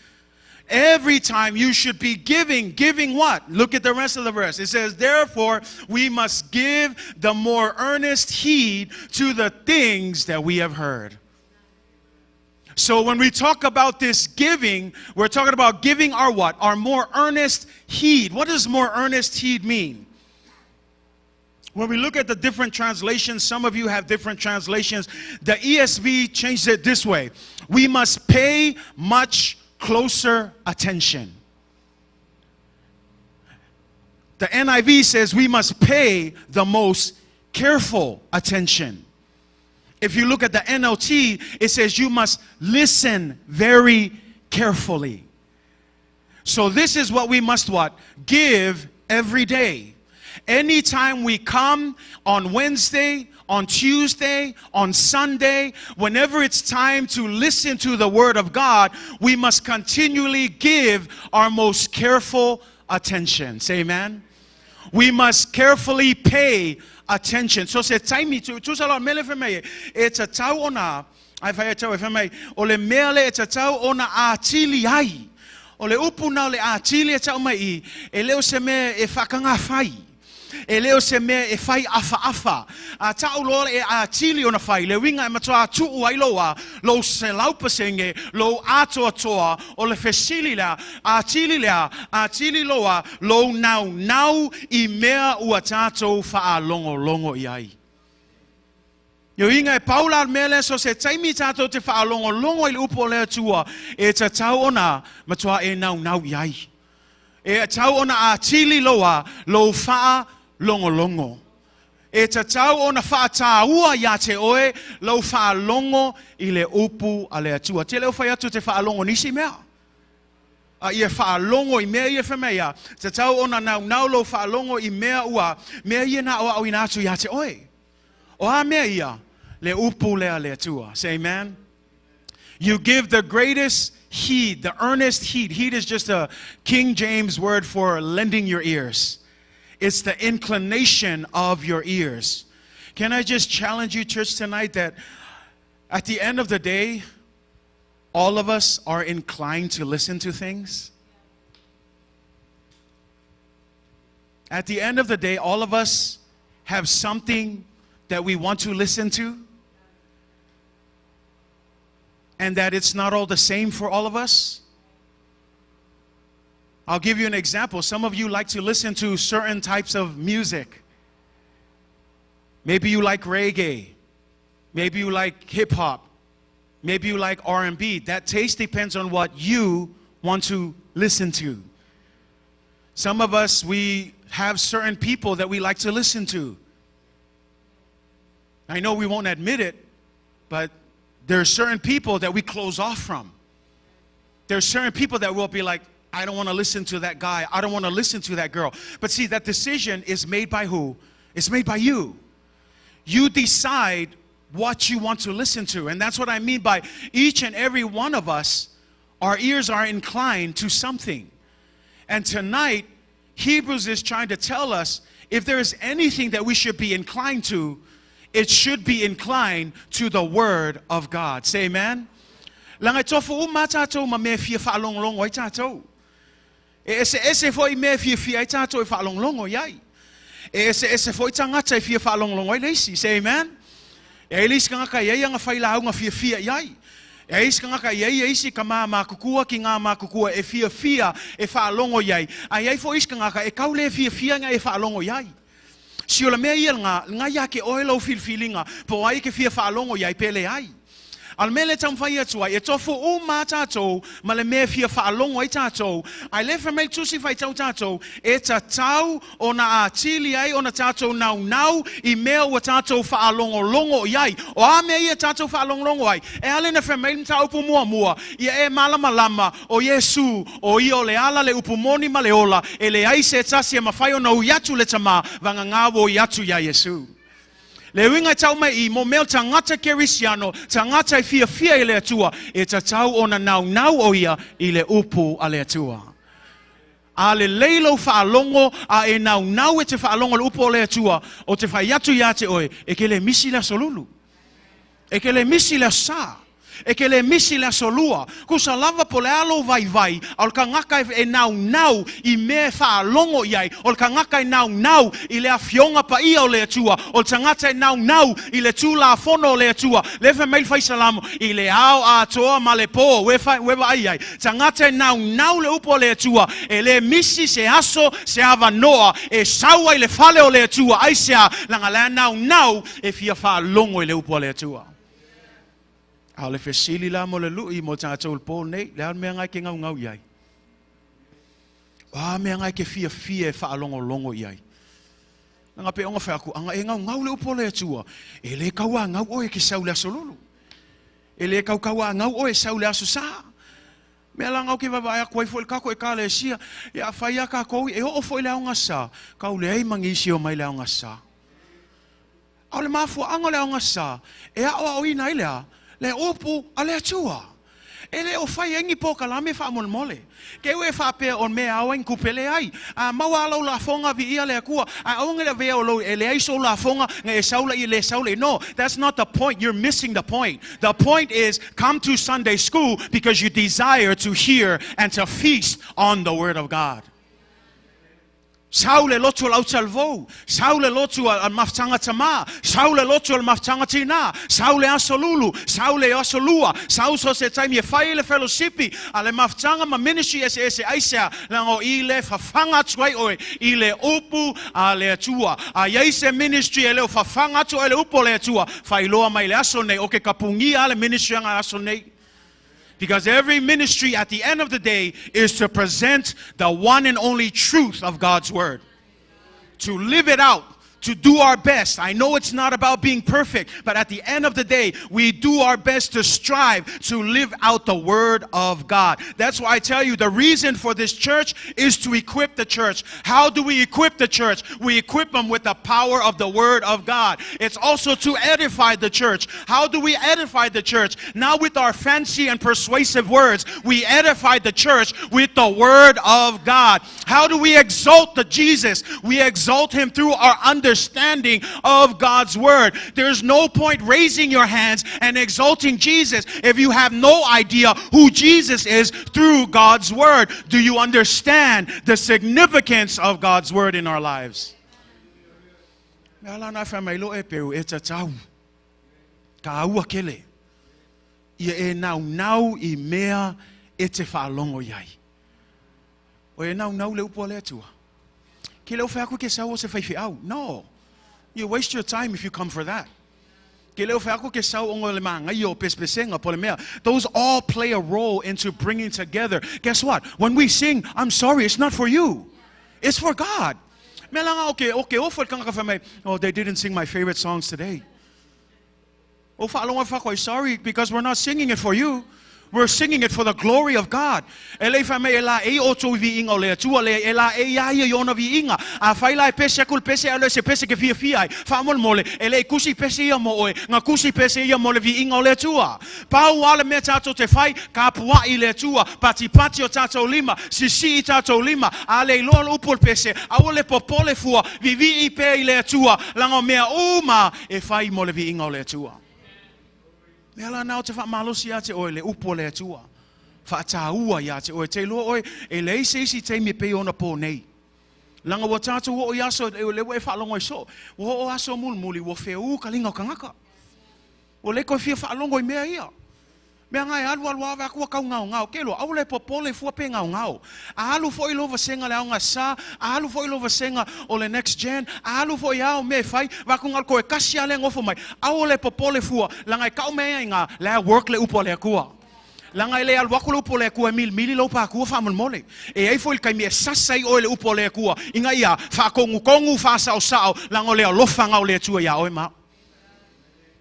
Every time you should be giving. Giving what? Look at the rest of the verse. It says, therefore, we must give the more earnest heed to the things that we have heard. So when we talk about this giving, we're talking about giving our what? Our more earnest heed. What does more earnest heed mean? When we look at the different translations, some of you have different translations. The ESV changed it this way We must pay much closer attention. The NIV says we must pay the most careful attention. If you look at the NLT, it says you must listen very carefully. So this is what we must what? Give every day. Anytime we come on Wednesday, on Tuesday, on Sunday, whenever it's time to listen to the Word of God, we must continually give our most careful attention. Say amen. We must carefully pay attention. So se taimi, tusa loa mele fai mai e tatau ona, ai fai tau e fai mai, o le mea le e tatau ona atili ai. O le upu na o le atili e tau mai i, e leo se mea e whakanga whai. E leo se mea e whai afa afa. A tau loa e atili ona whai, le winga e matua tuu ai loa, lo se laupasenge, lo atoa toa, o le fesili lea, atili lea, atili loa, lo nau nau i mea ua tātou whaalongolongo i ai. Yo inga e paula al mea lea so se taimi tātou te whaalongolongo i le upo o le atua, e tatau ona matua e nau nau i ai. E tau ona atili loa, lo whaalongolongo. E tatau ona whaatāua ia te oe, lo whaalongo i le upu a le atua. Te leo whai atu te whaalongo nisi mea. A ia whaalongo i mea ia whamea, te tau ona nau nau lo whaalongo i mea ua, mea ia na o au ina atu ia te oe. O a mea ia, le upu lea le atua. Say amen. You give the greatest heed, the earnest heed. Heed is just a King James word for lending your ears. It's the inclination of your ears. Can I just challenge you, church, tonight that at the end of the day, all of us are inclined to listen to things? At the end of the day, all of us have something that we want to listen to, and that it's not all the same for all of us. I'll give you an example. Some of you like to listen to certain types of music. Maybe you like reggae. Maybe you like hip hop. Maybe you like R&B. That taste depends on what you want to listen to. Some of us, we have certain people that we like to listen to. I know we won't admit it, but there are certain people that we close off from. There are certain people that will be like, I don't want to listen to that guy. I don't want to listen to that girl. But see, that decision is made by who? It's made by you. You decide what you want to listen to. And that's what I mean by each and every one of us, our ears are inclined to something. And tonight, Hebrews is trying to tell us if there is anything that we should be inclined to, it should be inclined to the Word of God. Say amen. Langa tofu uma tātou ma mea fia whaalongolongo ai tātou. E ese ese foi mea fia fia ai tātou e whaalongolongo i ai. E ese ese foi tangata e fia whaalongolongo ai leisi. Say amen. E ai leisi kangaka i ai anga whai launga fia fia i ai. E ai isi kangaka i ai isi ka mā makukua ki ngā makukua e fia fia e whaalongo i ai. Ai ai fo isi kangaka e kaule e fia fia nga e whaalongo i ai. Si o la mea ia ngā, ngā ia ke oe lau filfilinga, po ai ke fia whaalongo i ai pele ai. A le mea le taumafai atu ai, e tofu uma tātou, ma le mea fia whaalongo ai tātou, ai le whamei tusi whaitau tātou, e tatau ona atili ai ona tātou nau nau i mea ua tātou whaalongolongo i ai. O a mea ia tātou whaalongolongo ai, e ale na whamei mta upu mua mua, ia e malama lama o Yesu, o ia o le ala le upu moni ma le ola, e le ai se tasi e mawhai ona ui atu le tama, vanga ngāwo i atu ia Yesu. Le uinga tau mai i mo mea tangata kerisiano, tangata i fia fia i le atua, e tatau ona nau nau o ia i le upu a le atua. A le leilo whaalongo, a e nau nau e te whaalongo le upu o le atua, o te whai atu ia te oe, e ke le misi le solulu. E ke le misi le sa. E ke le misi le aso lua. Kusa lava po le alo vaivai, a o le kagaka e naunau i mea e faalogo i ai, o le kagaka e naunau i le Afioga Paia o le Atua, o le tagata e naunau i le Tulafono o le Atua, lea fai mai le Faisalamo, i le ao atoa ma le po, ua e vaai ai, tagata e naunau le upu a le Atua, e le misi se aso, se avanoa e sau ai i le fale o le Atua, aisea? Leaga la e naunau e fia faalogo i le upu a le Atua. A o le fesili la mo le lui mo tatou i le po nei, le a le mea lena e ke gaugau i ai? O a mea lena e ke fiafia e faalogologo i ai? Leaga pei ona fai atu, ana e gaugau le upu a le Atua, e le tauanau oe e ke sau i le aso lulu. E le tau tauanau oe e sau i le aso Sa. Mea la na ou ke vaavaai atu ai foi i le tatou Ekalesia, ia afai lava tatou e oo foi i le aoga sa, tau leai ma nisi e omai i le aoga sa. A o le mafuaaga o le aoga sa, e aoaoina ai le a? Le upu a le Atua. E le o fai ai ni polokalame faamolemole. Keu e faapea o le mea e ao ai ni tupe, leai. A maua lava lau lafoga, viia le Atua. Ae aua ne i avea o lou, e leai sou lafoga, na e sau laia, le sau laia. No, that's not the point, you're missing the point. The point is, come to Sunday school because you desire to hear and to feast on the Word of God. Sau le lotu o le autalavou, sau le lotu a le mafutaga tama, sau le lotu o le mafutaga tina, sau le aso lulu, sau le aso lua, sau so se taimi e fai ai le felosipi a le mafutaga ma ministry eseese aisea, leaga o i le fafaga atu ai oe i le upu a le Atua. A i ai se ministry e le o fafaga atu oe i le upu a le Atua, faailoa mai i le aso nei, o ke kapugia a le ministry aga aso nei. Because every ministry at the end of the day is to present the one and only truth of God's Word. To live it out, to do our best. I know it's not about being perfect, but at the end of the day, we do our best to strive to live out the Word of God. That's why I tell you, the reason for this church is to equip the church. How do we equip the church? We equip them with the power of the Word of God. It's also to edify the church. How do we edify the church? Not with our fancy and persuasive words. We edify the church with the Word of God. How do we exalt the Jesus? We exalt Him through our understanding of God's Word. There's no point raising your hands and exalting Jesus if you have no idea who Jesus is through God's Word. Do you understand the significance of God's Word in our lives? Mea la na whai mai lo e peu e tatau. Ka ua kele. Ia e naunau i mea e te faalogo i ai. O e naunau le upu a le Atua. Ke le o fai aku ke sau o se faifeau. No. You waste your time if you come for that. Ke le o fai aku ke sau o le maangai o pesepesenga po le mea. Those all play a role into bringing together. Guess what? When we sing, I'm sorry, it's not for you. It's for God. Mea langa o ke ofo le kangaka fai mai, oh, they didn't sing my favorite songs today. O whaalonga whakoi, sorry, because we're not singing it for you. We're singing it for the glory of God. E lei fai mai e la e o tō viinga o le Atua le e la e ia ia i ona viinga. A fai la e pese aku le pese a le se pese ke fia fia ai. Faamolemole, e le kusi pese ia mo oe, nga kusi pese ia mo le viinga o le Atua. Pau a le mea tātou te whai, ka puai le Atua, pati pati o tātou lima, sisi i tātou lima, a le iloa le upu o le pese, aua le popole fua, vivi i pea i le Atua, langa o mea uma e whai mo le viinga o le Atua. Mea la nao te whaamalosi ia te oe le upu o le Atua. Whaataua ia te oe. Te iloa oe e leai se isi taimi e pei ona pō nei. Langa ua tātou oo i aso e le ua e whaalongo i so. Ua oo aso mulimuli ua wheū ka linga o kangaka. Ua le koe fia whaalongo i mea ia. Mea ngai alu alu ave aku kau ngao ngao. Ke loa, aua le popole fua pe ngao ngao. A alu foi lo vasenga le aoga sa, a alu foi lo vasenga o le next gen, a alu foi ao me fai, va ku ngal koe kasi ale ngofo mai. Aua le popole fua, langa e kau mea inga, le work le upo le akua. Langa ele alu aku le upo le akua e mili mili lo pa akua faamolemole. E ai foi le kaimi e sasa i oe le upo le akua. Inga ia, whaakongu kongu whaasao sao, langa o le alofa ngau le atua ia oe ma.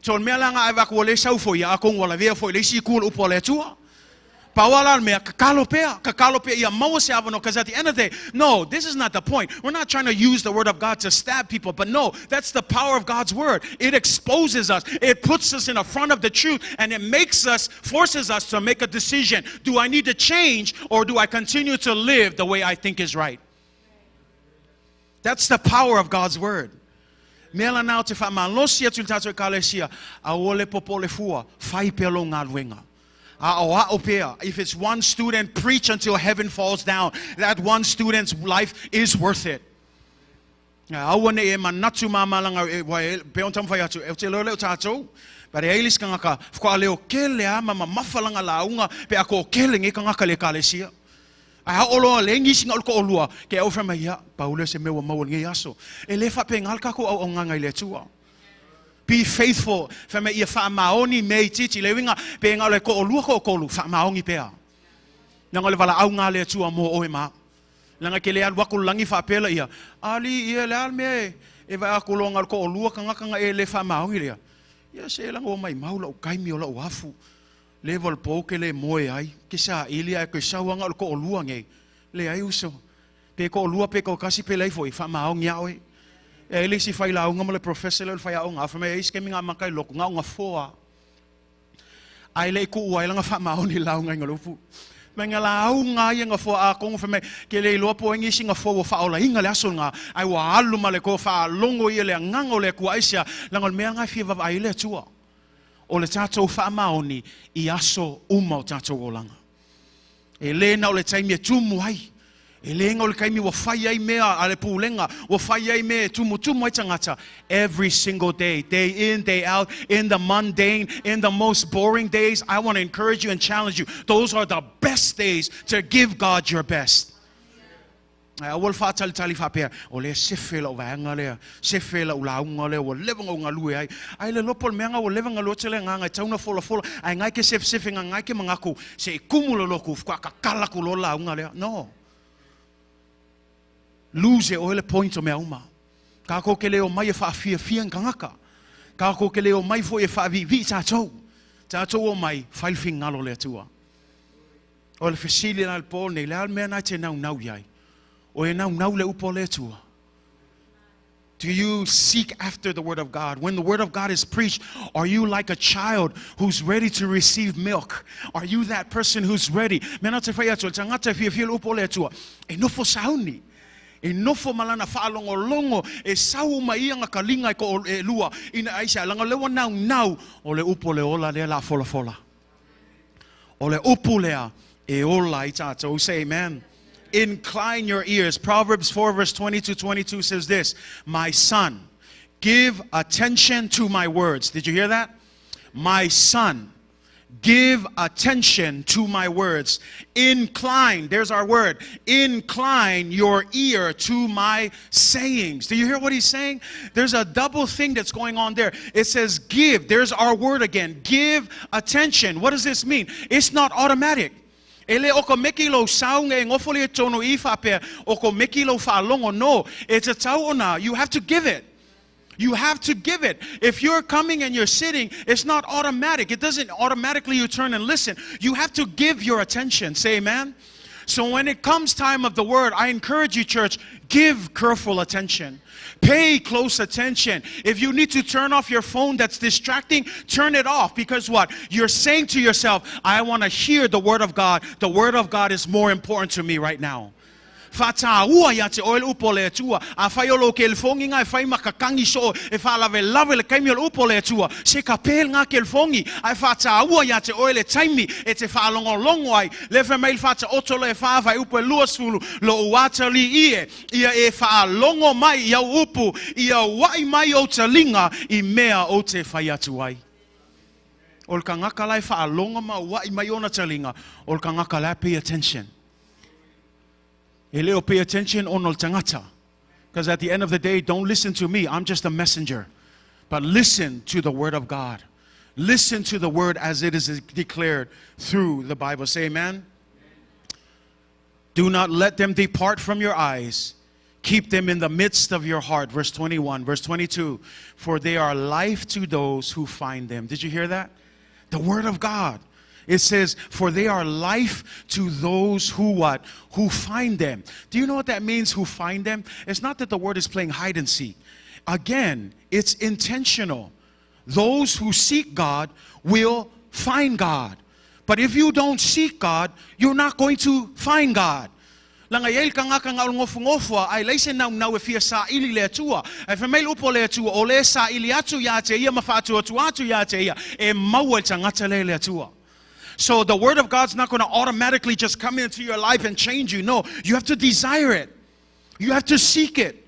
So mea langa ai vaku o le sau foi ia, akongu ala vea foi le isi ku le upo le atua. Pawala mea, kakalo pea, kakalo pea, ia maua se avano, because at the end of the day, no, this is not the point. We're not trying to use the word of God to stab people, but no, that's the power of God's word. It exposes us. It puts us in the front of the truth, and it makes us, forces us to make a decision. Do I need to change, or do I continue to live the way I think is right? That's the power of God's word. Mea lena ou te faamalosi atu i le tatou ekalesia, aua le popole fua, fai pea lou galuega. Aʻoaʻo pea. If it's one student, preach until heaven falls down. That one student's life is worth it. Aua neʻi e manatu māmalaga e ua e pei ona taumafai atu, ou te iloa e le o tatou. But e ai le isi tagata, faatoa leo kele lava ma mamafa lana lauga pe a toatele nei tagata i le ekalesia. Ae a oo loa leai nisi na o le toalua, ke au fai mai, ia, pau lea o se mea ua maua i lenei aso. E le faapena le tatou auaunaga i le Atua. Be faithful, fai mai ia faamaoni mea itiiti. Le uiga, pe na o le toalua toatolu, faamaoni pea. Leaga o le valaauga a le Atua mo oe ma au. Leaga e te le alu atu i le lagi faapea laia, Alii ia, le a le mea e vaai atu loa na o le toalua tagata na e le faamaoni lea? Ia se leaga ua maimau lou taimi o lou afu. Leva o le po ou te le moe ai, ke saili ae toe sau lava na o le toalua nei. Leai uso. Pe toalua pe toatasi pe leai foi, faamaoni lava oe. E ai le isi failauga ma le professor lea o le faiaoga, fai mai e ai isi taimi na amata i lotu, na o gafoa lava. Ae le i tuu ai lana faamaoni i le lauga i upu. Mai na lauga ai e gafoa atonu fai mai, ke le iloa po o ai nisi gafoa ua faaolaina le aso lena, ae ua alu ma le toe faalogo ia le agaga o le Atua. Aisea? Leaga o le mea lena e fia vaavaai ai le Atua. O le tatou faamaoni i aso uma o tatou olaga. E le na o le taimi e tumu ai. E le na o le taimi ua fai ai mea a le pulega, ua fai ai mea e tumutumu ai tagata. Every single day, day in, day out, in the mundane, in the most boring days, I want to encourage you and challenge you. Those are the best days to give God your best. Ae aua le faatalitali faapea, o lea sefe lau vaega lea, sefe lau lauga lea, ua leva ona ou galue ai. Ae le iloa po o le mea lena ua leva ona galue atu le agaga e tatau ona folafola, ae ngae ke sefesefe nga ngae ke manatu, se i kumu le lotu, faatoa tatala atu loa le lauga lea. No. Lose e oe le point o mea uma. Tatou te le omai e faafiafia ni tagata. Tatou te le omai foi e faaviivii tatou. Tatou omai, fai le finagalo o le Atua. O le fesili la i le po lenei, le a le mea lena e te naunau i ai? O e naunau le upu a le Atua? Do you seek after the Word of God? When the Word of God is preached, are you like a child who's ready to receive milk? Are you that person who's ready? Mea na te fai atu, le tagata e fiafia le upu o le Atua, e nofo sauni. E nofo ma lana faalogologo e sau uma i ia na taliga e ko e lua ina aisea leaga o lea ua naunau o le upu o le ola lea la folafola. O le upu lea e ola ai tatou. Say amen. Incline your ears. Proverbs 4 verse 20 to 22 says this, My son, give attention to my words. Did you hear that? My son, give attention to my words. Incline, there's our word. Incline your ear to my sayings. Do you hear what he's saying? There's a double thing that's going on there. It says give. There's our word again. Give attention. What does this mean? It's not automatic. E le o ka meki lou saunga e nofo le tonu i faapea o ko meki lou faalogo. No, it's a tau ona. You have to give it. You have to give it. If you're coming and you're sitting, it's not automatic. It doesn't automatically you turn and listen. You have to give your attention. Say amen. So when it comes time of the word, I encourage you, church, give careful attention. Pay close attention. If you need to turn off your phone that's distracting, turn it off. Because what? You're saying to yourself, I want to hear the word of God. The word of God is more important to me right now. Faataua ia te oe le upu o le Atua. Afai o lou kelifogi na e fai ma kakangi soo e faalavelave le taimi o le upu o le Atua, se kape lena kelifogi, ae faataua ia te oe le taimi e te faalogologo ai. Le fai mai le faataoto le e faavae upu e 20, lou atalii e, ia e faalogo mai i au upu, ia uaʻi mai ou taliga i mea ou te fai atu ai. O le tagata la e faalogo ma uaʻi mai ona taliga, o le tagata la e pay attention. E le o pay attention ona o le tagata. Because at the end of the day, don't listen to me. I'm just a messenger. But listen to the word of God. Listen to the word as it is declared through the Bible. Say amen. Do not let them depart from your eyes. Keep them in the midst of your heart. Verse 21. Verse 22. For they are life to those who find them. Did you hear that? The word of God. It says, for they are life to those who what? Who find them. Do you know what that means, who find them? It's not that the word is playing hide and seek. Again, it's intentional. Those who seek God will find God. But if you don't seek God, you're not going to find God. Laga e iai le tagata na o le nofonofo lava, ae leai se naunau e fia saili i le Atua. Ae fai mai le upu a le Atua, O le saili atu ia te Ia ma faatuatua atu ia te Ia, e maua e le tagata lea i le Atua. So the word of God's not gonna automatically just come into your life and change you. No, you have to desire it. You have to seek it.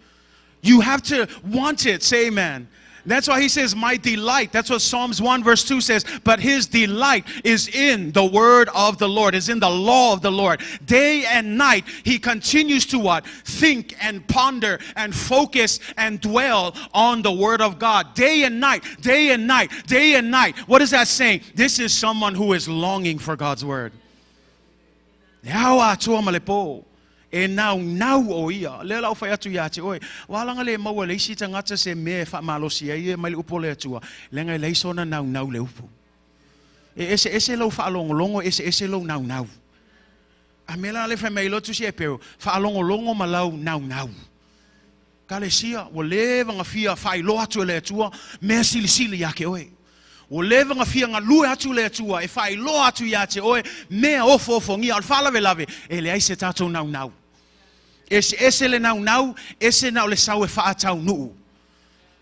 You have to want it. Say amen. That's why he says, My delight. That's what Psalms 1 verse 2 says. But his delight is in the word of the Lord, is in the law of the Lord. Day and night, he continues to what? Think and ponder and focus and dwell on the word of God. Day and night, day and night, day and night. What is that saying? This is someone who is longing for God's word. E ao atoa ma le pō, e naunau ʻo ia. Lea la ua fai atu iā te ʻoe, ua ala le maua e le isi tagata se mea e faamalosi ai ia mai le upu o le Atua, leaga e leai sona naunau i le upu. E eseese lou faalogologo, e eseese lou naunau. A mea la lea fai mai ai loa Tusi Epeu, faalogologo ma lau naunau. Kalesia, ua leva ona fia faailoa atu e le Atua mea silisili iā te oe. Ua leva ona fia galue atu le Atua e faailoa atu iā te oe mea ofoofogia. O le faalavelave, e leai se tatou naunau. Eseese le naunau, ese na o le sau e faataunuu.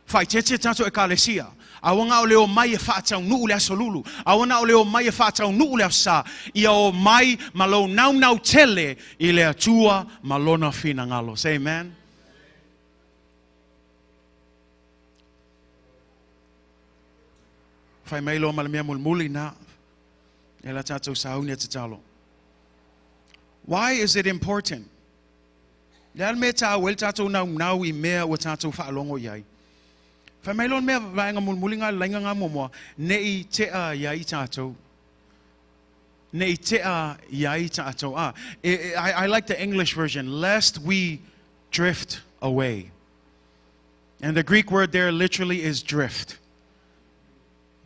Faaeteete tatou Ekalesia, aua na o le omai e faataunuu le Aso Lulu, aua na o le omai e faataunuu le Aso Sa, ia omai ma lou naunau tele i le Atua ma Lona finagalo. Say amen. Fai mai loa ma le mea mulimuli na, e la tatou sauni a tatalo. Why is it important? Le a le mea e tāua ai le tātou naunau i mea ua tātou faalogo i ai? Fai mai loa le mea vaega mulimuli ngā le laina ngā muamua, ne i tea i ai tātou. Ne i tea i ai tātou. Ah, I, I like the English version, lest we drift away. And the Greek word there literally is drift.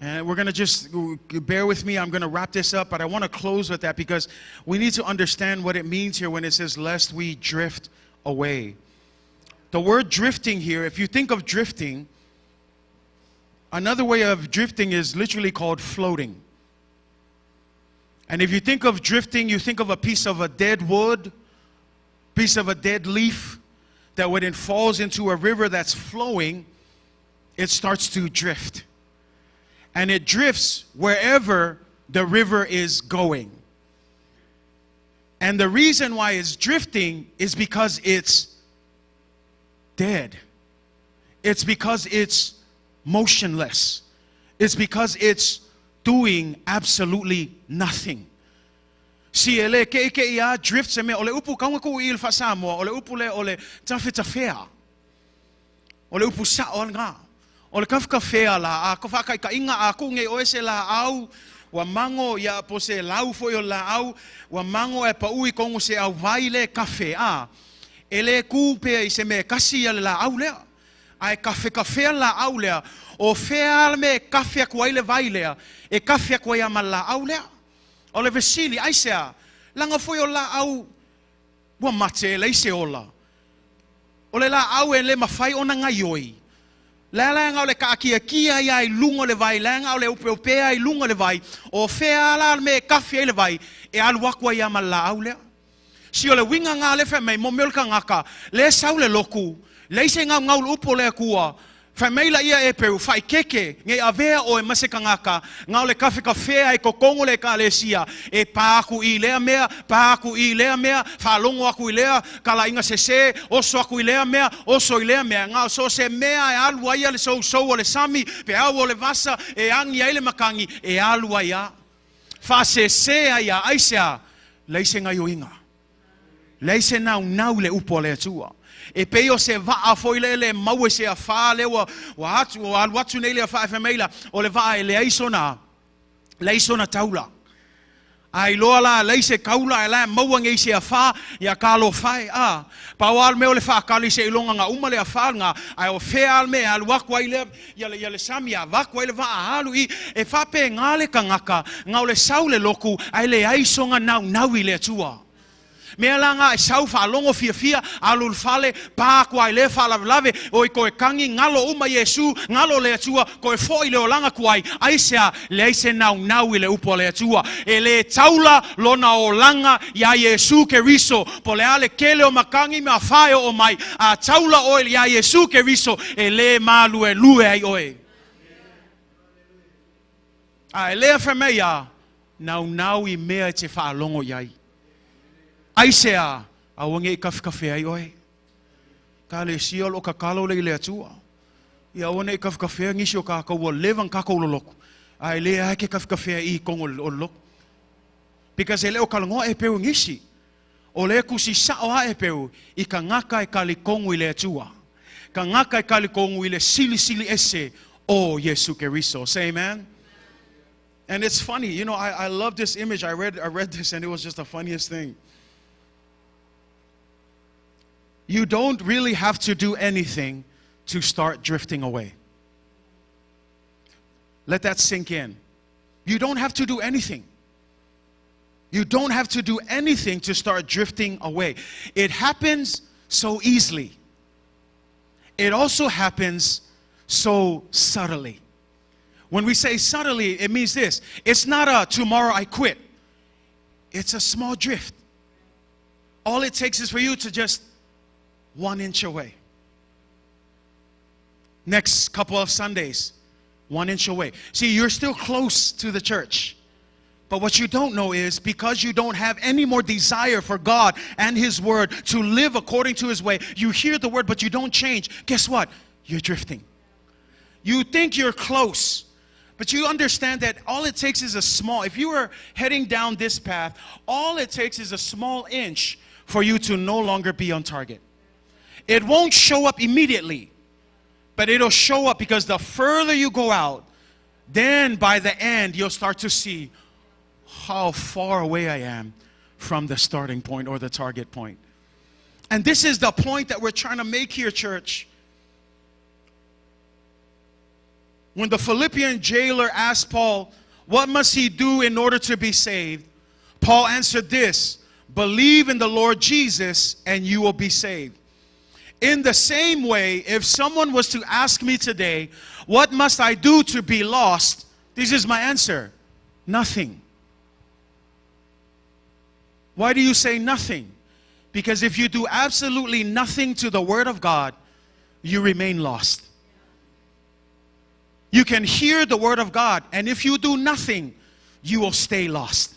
And we're going to just bear with me. I'm going to wrap this up, but I want to close with that because we need to understand what it means here when it says, lest we drift away. The word drifting here, if you think of drifting, another way of drifting is literally called floating. And if you think of drifting, you think of a piece of a dead wood, piece of a dead leaf that when it falls into a river that's flowing, it starts to drift. And it drifts wherever the river is going. And the reason why it's drifting is because it's dead. It's because it's motionless. It's because it's doing absolutely nothing. Si e le keʻikeʻi a drift se mea, o le upu kaunga kuʻu i le faa-Samoa, o le upu lea o le tafetafea. O le upu saʻo a lena. O le kafekafea la, a ka faakaʻikaʻiga a kuʻu nei ʻoe se laʻau, ua mago ia po se lau foi o le laʻau, ua mago ae paʻu i kogo se ʻau vai le kafe, a e le kū pea i se mea e kasi ia le laʻau lea. Ae kafekafea le laʻau lea, o fea a le mea e kafe aku ai le vai lea, e kafe aku ai a ma le laʻau lea. O le fesili, aisea, laga foi o laʻau ua mate e leai se ola. O le laʻau e le mafai ona gaioi. Lea laga o le kaakiakia ia i luga o le vai, laga o le opeopea i luga o le vai, o fea a la le mea e kafe ai le vai, e alu aku ai a ma le laʻau lea. Si o le uiga ga lea fai mai, mo mea o le tagata, lea sau le loku, leai se gaugau le upu o le Atua, fai mai laia e peu, faikeke, nei avea oe ma se tagata, na o le kafekafea e totogo le Ekalesia, e pa aku i lea mea, pa aku i lea mea, faalogo aku i lea talaiga sesē, oso aku i lea mea, oso i lea mea, na o so o se mea e alu ai ia le sousou o le sami, peau o le vasa, e agi ai le makagi, e alu ai a. Faasese ai a aisea, leai se gaioiga. Leai se naunau i le upu a le Atua. E pei o se vaa foi lea le maua i se afā lea ua, ua atu, ua alu atu nei le afā e fai mai la, o le vaa e leai sona, leai sona taula. A iloa la leai se taula e la e maua nei se afā, ia talofa e, a. Pau lava le mea o le faatali seiloga na uma le afā lena, ae o fea lava le mea e alu atu ai lea, ia le, ia le sami a avatu ai le vaa alu i, e faapena le tagata, na o le sau le lotu, ae leai sona naunau i le Atua. Mea la ga e sau faalogo fiafia, alu i le fale, pa atu lava i lea faalavelave, oi toe tagi, galo uma Iesu, galo le Atua, toe foi i le olaga tuai, aisea? Leai se naunau i le upu a le Atua. E le taula lona olaga iā Iesu Keriso. Po o le a le tele o matagi ma afa e oo mai, a taula oe iā Iesu Keriso, e le maluelue ai oe. A e lea fai mai a, naunau i mea e te faalogo i ai. Aisea? Aua ne i kafekafe ai oe. Ekalesia o lo o tatalo lea i le Atua. Ia aua ne i kafekafea nisi o kākou ua leva ona kākou lolotu, a e le lava e te kafekafea i totonu o le lotu. Because e le o talanoa e peu i nisi. O lea e tusi sao lava e peu i tagata e talitonu i le Atua. Tagata e talitonu i le Silisili Ese o Iesu Keriso. Say amen. And it's funny, you know, I, I love this image. I read, I read this and it was just the funniest thing. You don't really have to do anything to start drifting away. Let that sink in. You don't have to do anything. You don't have to do anything to start drifting away. It happens so easily. It also happens so subtly. When we say subtly, it means this it's not a tomorrow I quit, it's a small drift. All it takes is for you to just 1 inch away. Next couple of Sundays, 1 inch away. See, you're still close to the church. But what you don't know is because you don't have any more desire for God and His Word to live according to His way, you hear the Word, but you don't change. Guess what? You're drifting. You think you're close, but you understand that all it takes is a small, if you were heading down this path, all it takes is a small inch for you to no longer be on target. It won't show up immediately, but it'll show up because the further you go out, then by the end, you'll start to see how far away I am from the starting point or the target point. And this is the point that we're trying to make here, church. When the Philippian jailer asked Paul, what must he do in order to be saved? Paul answered this, believe in the Lord Jesus and you will be saved. In the same way, if someone was to ask me today, what must I do to be lost? This is my answer. Nothing. Why do you say nothing? Because if you do absolutely nothing to the Word of God, you remain lost. You can hear the Word of God, and if you do nothing, you will stay lost.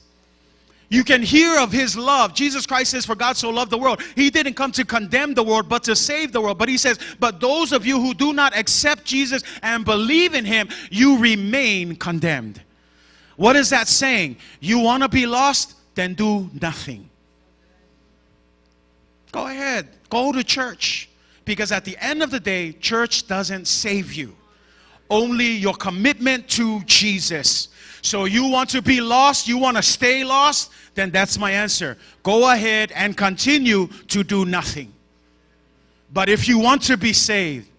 You can hear of His love. Jesus Christ says, for God so loved the world. He didn't come to condemn the world, but to save the world. But He says, but those of you who do not accept Jesus and believe in Him, you remain condemned. What is that saying? You want to be lost? Then do nothing. Go ahead. Go to church. Because at the end of the day, church doesn't save you. Only your commitment to Jesus. So you want to be lost, you want to stay lost, then that's my answer. Go ahead and continue to do nothing. But if you want to be saved,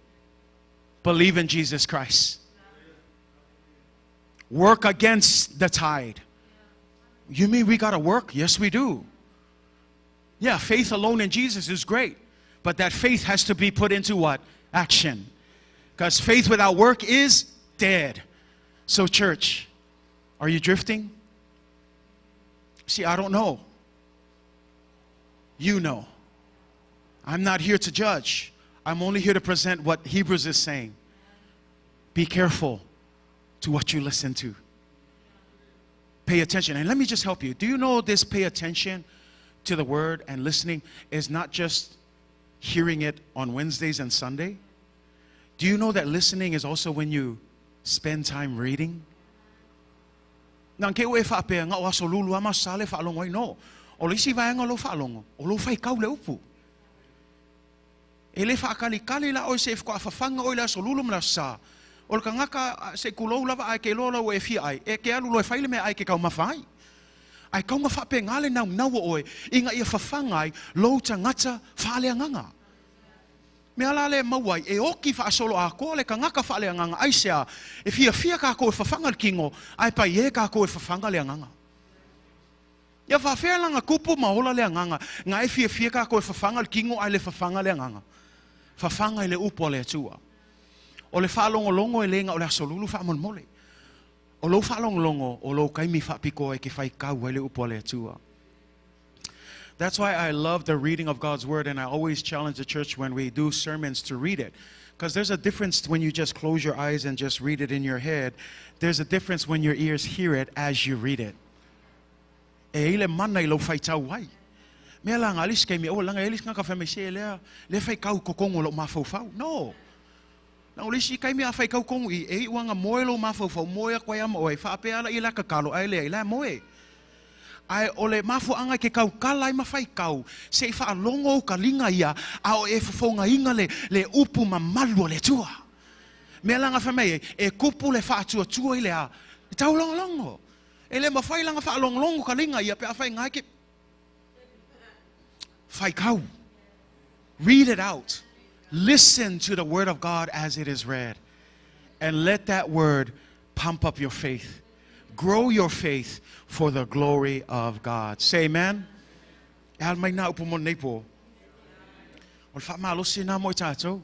believe in Jesus Christ. Work against the tide. You mean we got to work? Yes, we do. Yeah, faith alone in Jesus is great. But that faith has to be put into what? Action. Because faith without work is dead. So church, are you drifting? See, I don't know. You know. I'm not here to judge. I'm only here to present what Hebrews is saying. Be careful to what you listen to. Pay attention. And let me just help you. Do you know this pay attention to the word and listening is not just hearing it on Wednesdays and Sunday? Do you know that listening is also when you spend time reading? Na ke ue whaapea nga o aso lulu ama sa le whaalongo ai no. O le isi vaega o lou faalogo, o lou faitau le upu. E le faakalikali la oe se i faatoa fafaga oe i le aso lulu ma le aso sa. O le tagata se i tulou lava ae ke iloa lau e fia ai, e ke alu loa e fai le meaai e ke taumafa ai. Ae tatau ona faapena le naunau o oe ina ia fafaga ai lou tagata faaleagaga. Mea la lea e maua ai, e oti faasoloatoa le tagata faaleagaga, aisea? E fiafia kākou e fafaga le tino, ae paiē kākou e fafaga le agaga. Ia faafea la na tupu ma ola le agaga na e fiafia tatou e fafaga le tino ae le fafaga le agaga. Fafaga i le upu a le Atua. O le faalogologo e le na o le aso lulu faamolemole. O lou faalogologo o lou taimi faapitoa e te faitau ai le upu a le Atua. That's why I love the reading of God's word, and I always challenge the church when we do sermons to read it. Because there's a difference when you just close your eyes and just read it in your head. There's a difference when your ears hear it as you read it. E i le mana i lou faitau ai. Mea la nga alisi kaimi, o langa e alisi nga ka whai se lea, le faikau kokongo lo mafaufau. No. Na o lisi kaimi a faikau kongo i, e i uanga moe lo mafaufau, moe a koe ama oe, whaapea ala i la kakalo, ai lea, i la moe. Ae o le mafuaanga ke kaukala ai ma faikau, se i whaalongo u ka linga ia, a o e fofogaina le, le upu mamalu o le Atua. Mea la nga whai mai e, e kupu le whaatuatua i le a, e taulongolongo. E le mawhai langa whaalongolongo ka linga ia, pe a whai ngai ke faikau. Read it out. Listen to the word of God as it is read. And let that word pump up your faith. Grow your faith for the glory of God. Say amen. E al mai nā upu mo nei po. O le whaamalosi nā mo i tātou.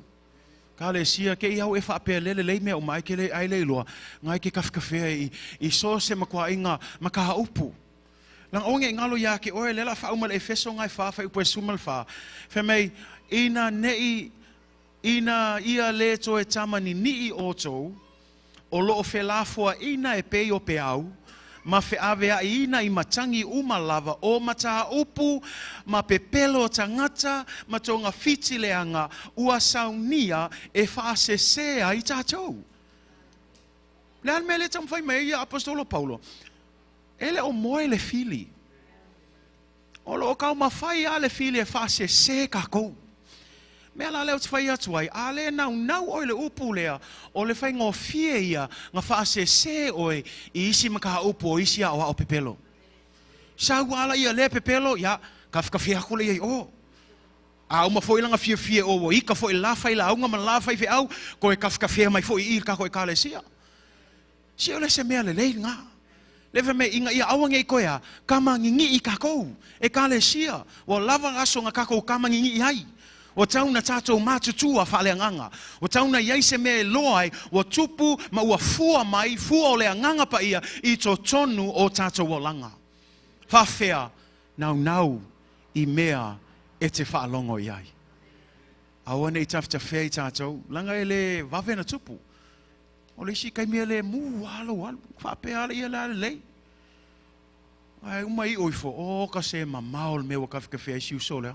Ka le sia ke i au e whaapea lele lei mea o mai ke le ai le iloa. Ngai ke kawhikawhea i, i so se makua inga makaha upu. Lang onge i ngalo ia ke oe lela whauma le Efeso ngai wha whai upu e sumal wha. Wha mei, ina nei, ina ia le toe tamani nii o tou, o loo felafua ina e pei o pe au, ma feaveai ina i matangi uma lava o mata upu, ma pepelo o tangata, ma tonga fiti leanga, ua saunia e whaasesea i tātou. Le al mele tamwhai mai ia Apostolo Paulo. E le o moe le fili. O lo o kau mawhai a le fili e whaasese kākou. Mea la leo te whai atu ai, a le nau nau oi le upu lea, o le whai ngōfie ia, ngā whaasese oi i isi makaha upu o isi a o ao pepelo. Sau ala ia le pepelo, ia, ka whakawhia aku le ia o. A uma foi langa fia fia o o ika foi la whai la unga ma la whai whe au, ko e ka whakawhia mai foi i ka koe ka le sia. Si o le se mea le lei ngā. Le me inga ia awange i koea, ka mangingi i kakou, e ka le sia, wa lava aso ngā kakou ka mangingi i ai. O tauna tātou mātutua whaaleanganga. O tauna iai se mea e loa ai, o tupu ma ua fua mai, fua o le anganga pa ia, i tō tonu o tātou olanga. Whawhea, nau nau i mea e te whaalongo i ai. Aua nei tawhita whea i tātou, langa e le wawena tupu. O le isi kai mea le mū alo alu, whaapea ala ia la lei. Ai umai oifo, o ka se mamao le mea wa kawhikawhea i siu so lea.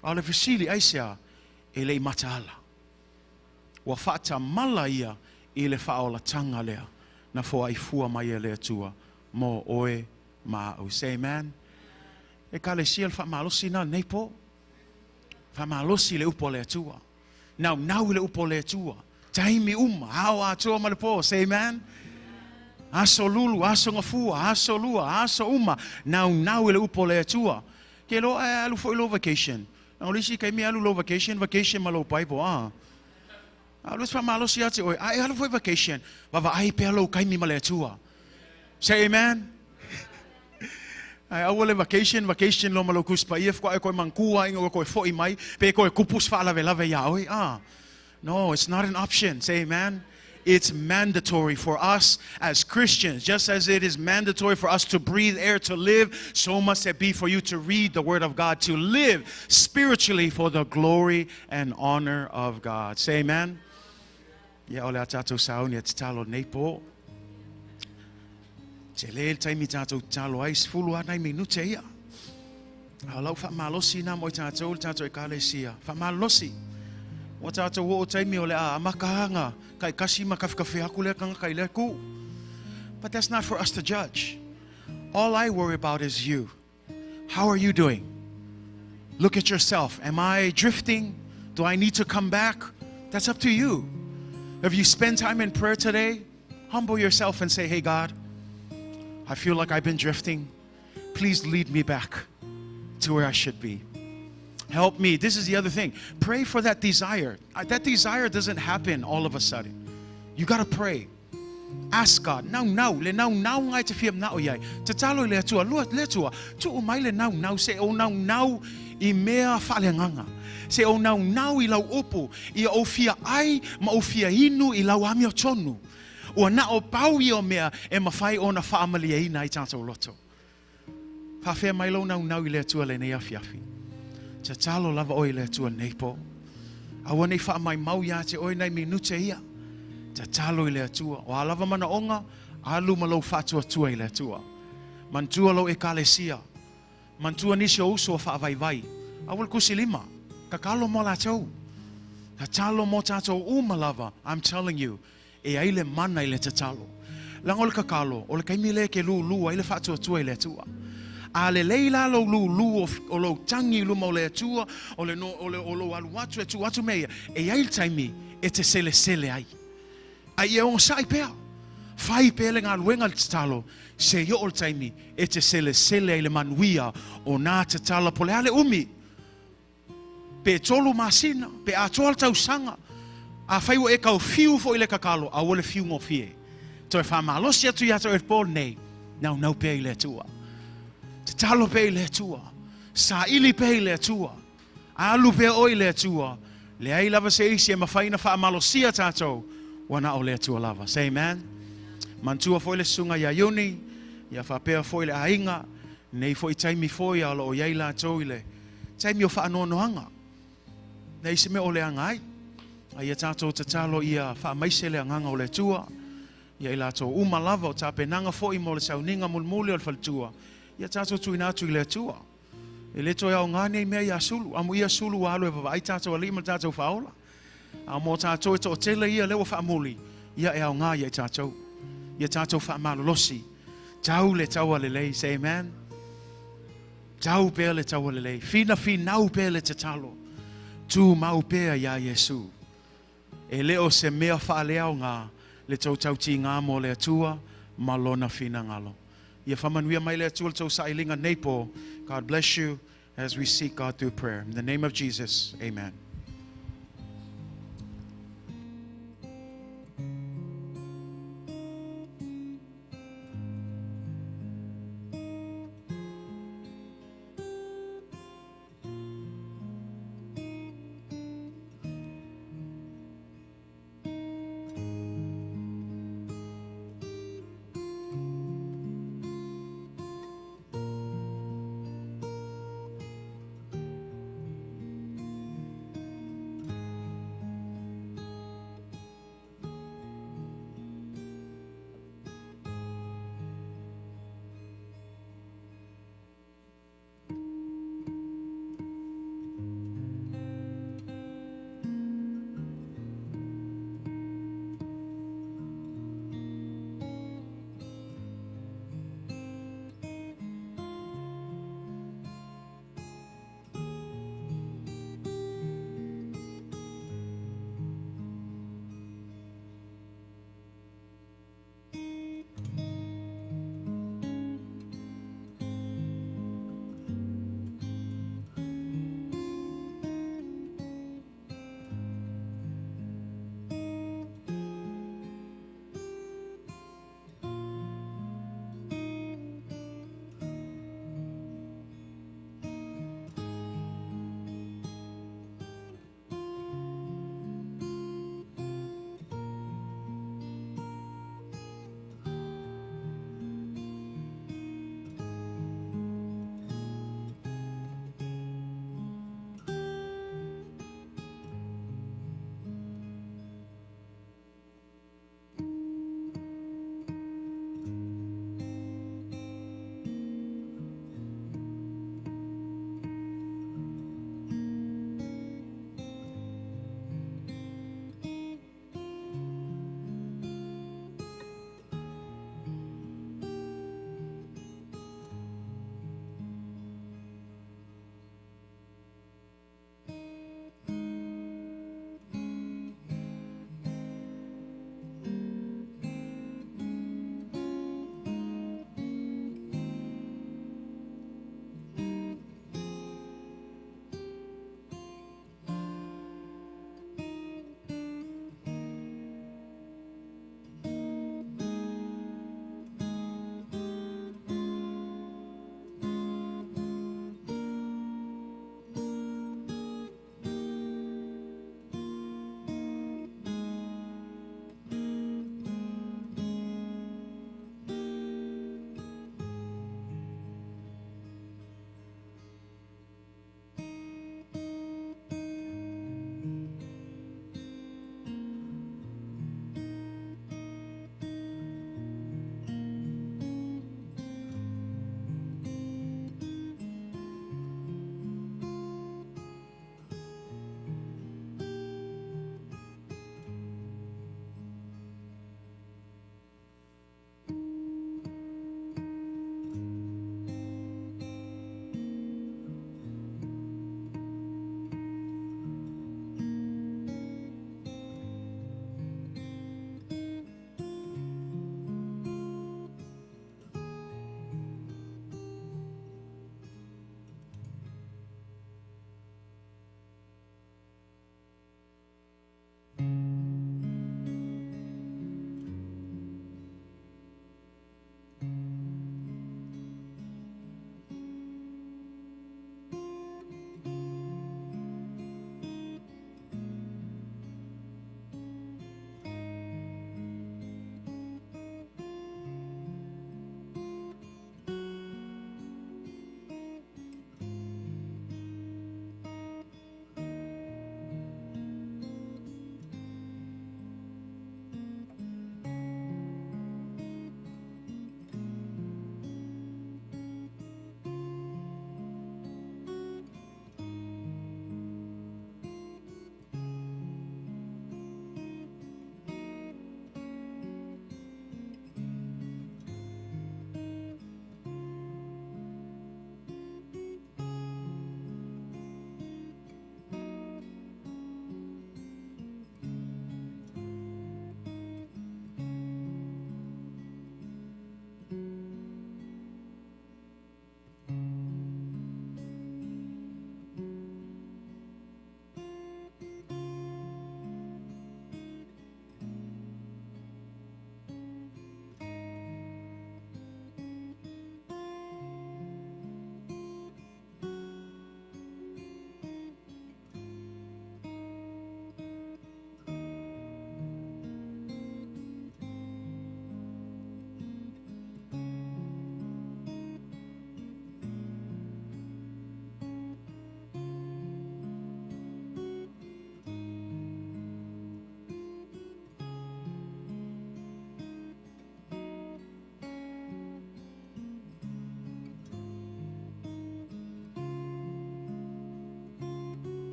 A le fesili ai sea, e lei mataala. Ua whaatamala ia i le whaolatanga lea, na foa i fua mai e le atua, mo oe ma au. Say amen. E ka le sia le whaamalosi nā nei po. Whaamalosi le upo le atua. Nau nau le upo le atua. Taimi uma, ao atua ma le po. Say amen. Aso lulu, aso ngafua, aso lua, aso uma. Nau nau le upo le atua. Ke lo e alu foi lo vacation. Nau lisi kai mi alu lo vacation, vacation ma lo Bible, ah. Alu se whaamalosi ate oe, a e alu foi vacation. Wawa ai pea lo kaimi ma le atua. Say amen. Ai aua le vacation, vacation lo malo kuspa ia fko e koe mangkua inga koe foi mai, pe koe kupus whaalave lave ia oe. Ah. No, it's not an option. Say amen. It's mandatory for us as Christians, just as it is mandatory for us to breathe air to live, so must it be for you to read the Word of God, to live spiritually for the glory and honor of God. Say amen. Ia ole a tātou sauni a te talo nei po. Te le taimi tātou talo ai, sefulu a nai minute ia. A lau whaamalosi nā mo i tātou, le tātou e kalesia. Whaamalosi. O tātou o taimi o le a makahanga, kai kasi ma kawhikawhi aku le kanga kai le ku. But that's not for us to judge. All I worry about is you. How are you doing? Look at yourself. Am I drifting? Do I need to come back? That's up to you. If you spend time in prayer today, humble yourself and say, hey God, I feel like I've been drifting. Please lead me back to where I should be. Help me. This is the other thing. Pray for that desire. That desire doesn't happen all of a sudden. You got to pray. Ask God, naunau, le naunauga e te fia manao i ai. Tatalo i le Atua, lua, le Atua, tuu mai le naunau, se o naunau i mea faaleagaga. Se o naunau i lau upu, ia ou fia ai ma ou fia inu i lau amiotonu. Ua na o pau ia o mea e mafai ona faamalieina ai tatou loto. Faafea mai lou naunau i le Atua lenei afiafi. Tatalo lava oe i le Atua nei po. Aua nei faamaimau iā te oe nai minute ia. Tatalo i le Atua. O a lava manaoga, alu ma lou faatuatua i le Atua. Manatua lou ekalesia. Manatua nisi o uso o faavaivai. Aua le tusilima. Tatalo mo latou. Tatalo mo tatou uma lava. I'm telling you, e ai le mana i le tatalo. Leaga o le tatalo, o le taimi lea e te lūlū ai le faatuatua i le Atua. A lelei la lou lūlū o lou tagi i luma o le Atua, o le no, o le o lou alu atu e tuu atu mea ia, e i ai le taimi e te selesele ai. A ia onosai pea. Fai pea le galuega i le tatalo, se i oo le taimi e te selesele ai i le manuia o nā tatala po o le a le umi. Pe tolu masina, pe atoa le tausaga. Afai ua e tau fiu foi i le tatalo, aua le fiu gofie. Toe faamalosi atu ia te oe i le po lenei, naunau pea i le Atua. Tatalo pea i le Atua. Saili pea i le Atua. Alu pea oe i le Atua. Leai lava se isi e mafai ona faamalosia tatou, ua na o le Atua lava. Say amen. Manatua foi le susuga ia Iuni, ia faapea foi le aiga, nei foi taimi foi a o lo o i ai latou i le taimi o faanoanoaga. Leai se mea o leaga ai. A ia tatou tatalo ia faamaise le agaga o le Atua ia i latou uma lava o tapenaga foi mo le sauniga mulimuli o le faletua, ia tatou tuuina atu i le Atua. E le toe aoga nei mea iā Sulu. Amuia Sulu ua alu e vavaai tatou alii ma le tatou faaola. A mo tatou e toatele ia lea ua faamuli, ia e aoga ia i tatou. Ia tatou faamalolosi. Tau le taua lelei. Say amen. Tau pea le taua lelei. Finafinau pea le tatalo. Tumau pea iā Iesu. E le o se mea faaleaoga le tou tautiga mo le Atua ma Lona finagalo. Ia faamanuia mai le Atua le tou sailiga nei po. God bless you as we seek God through prayer. In the name of Jesus, amen.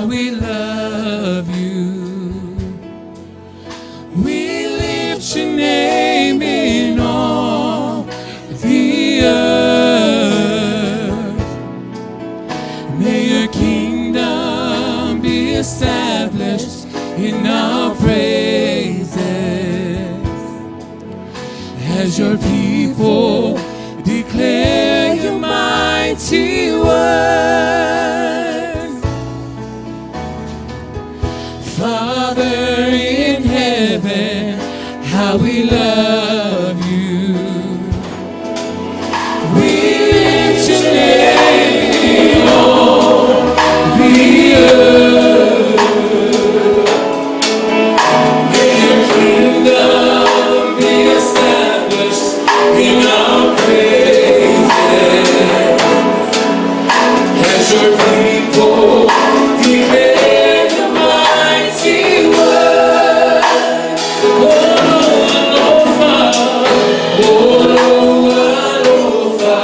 we love you. We lift your name in all the earth. May your kingdom be established in our praises. As your people declare your mighty word. Father in heaven, how we love you. We lift your name in all the earth. May your kingdom be established in our praises. As your people declare your mighty word. Oh, alofa, oh, alofa,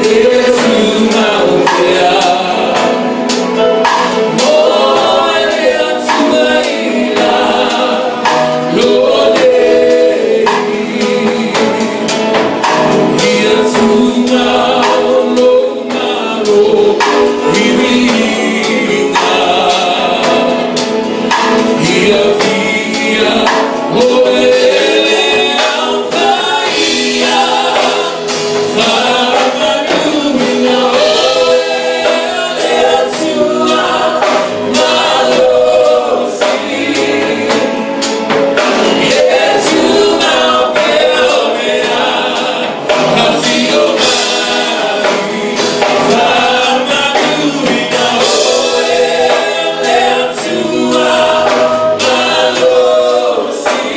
e tu. Oh, le Atua ila, lo le. Ia tuma lo malo, iriga. Ia via, o ele aupaia. Fa'amanuina oe le Atua malosi. E tumau pea mea afio mai. Fa'amanuina oe le Atua malosi.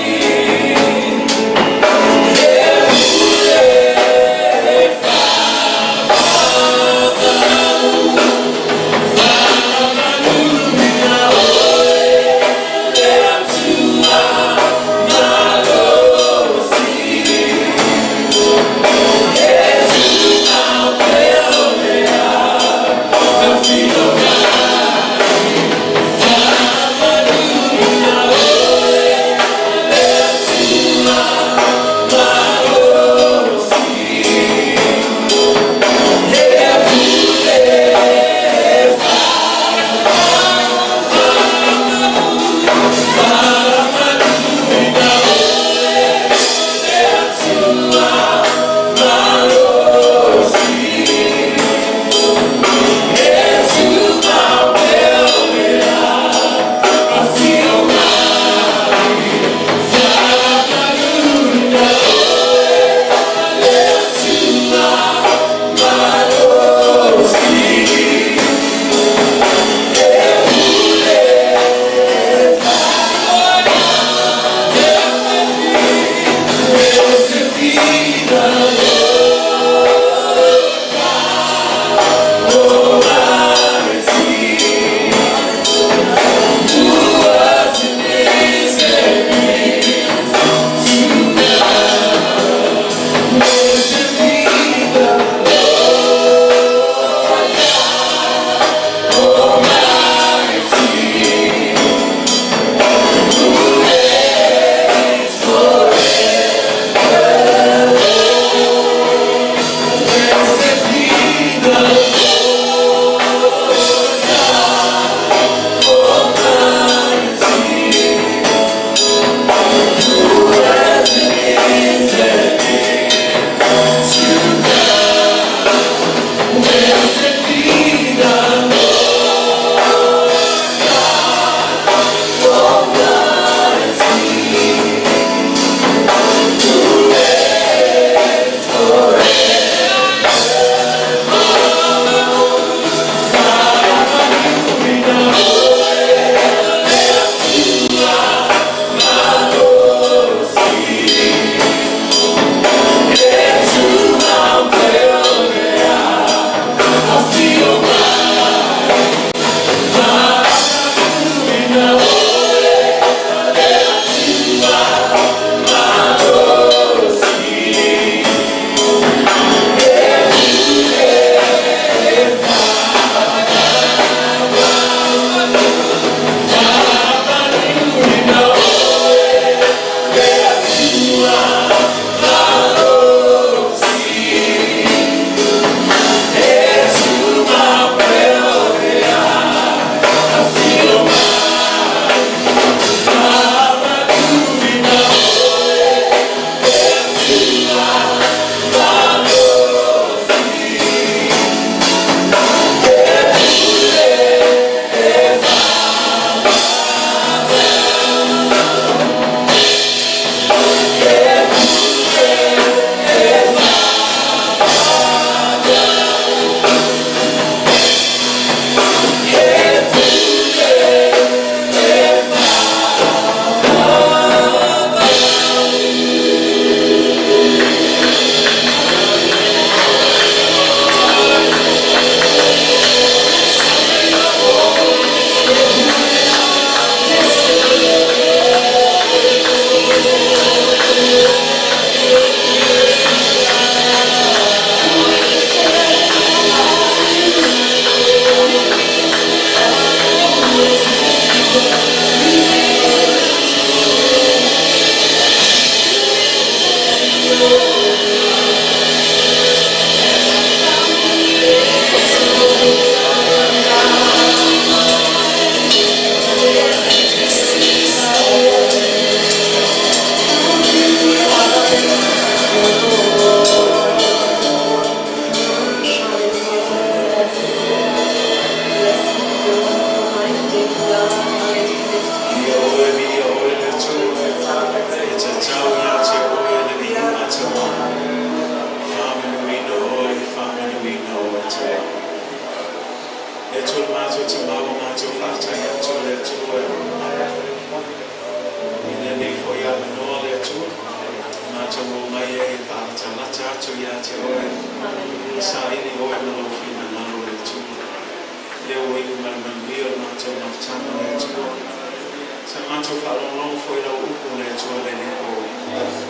matou faalogologo foi i Lau Upu, le Atua, lenei po.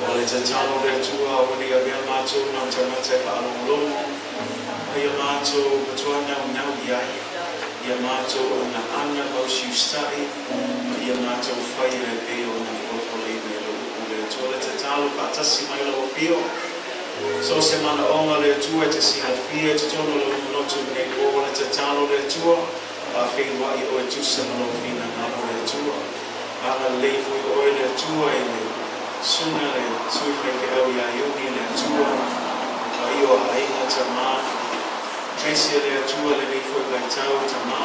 O le tatalo, le Atua, aua ne i avea matou na o tagata e faalogologo, a ia matou matuā naunau i ai, ia matou anaaga ma usiusitai, ma ia matou faia e pei ona folafolaina i Lau Upu, le Atua. O le tatalo, faatasi mai Lau Afio. So o se manaoga, le Atua, e te silafia i totonu o lou manoto i lenei po, o le tatalo, le Atua, faafeiloai Oe e tusa ma Lou finagalo, le Atua. Agalelei foi Oe, le Atua, i le susuga le sui faifeau ia Iuni, le Atua, le paia o aiga, Tamā. Aemaise, le Atua, lenei foi vaitau, Tamā.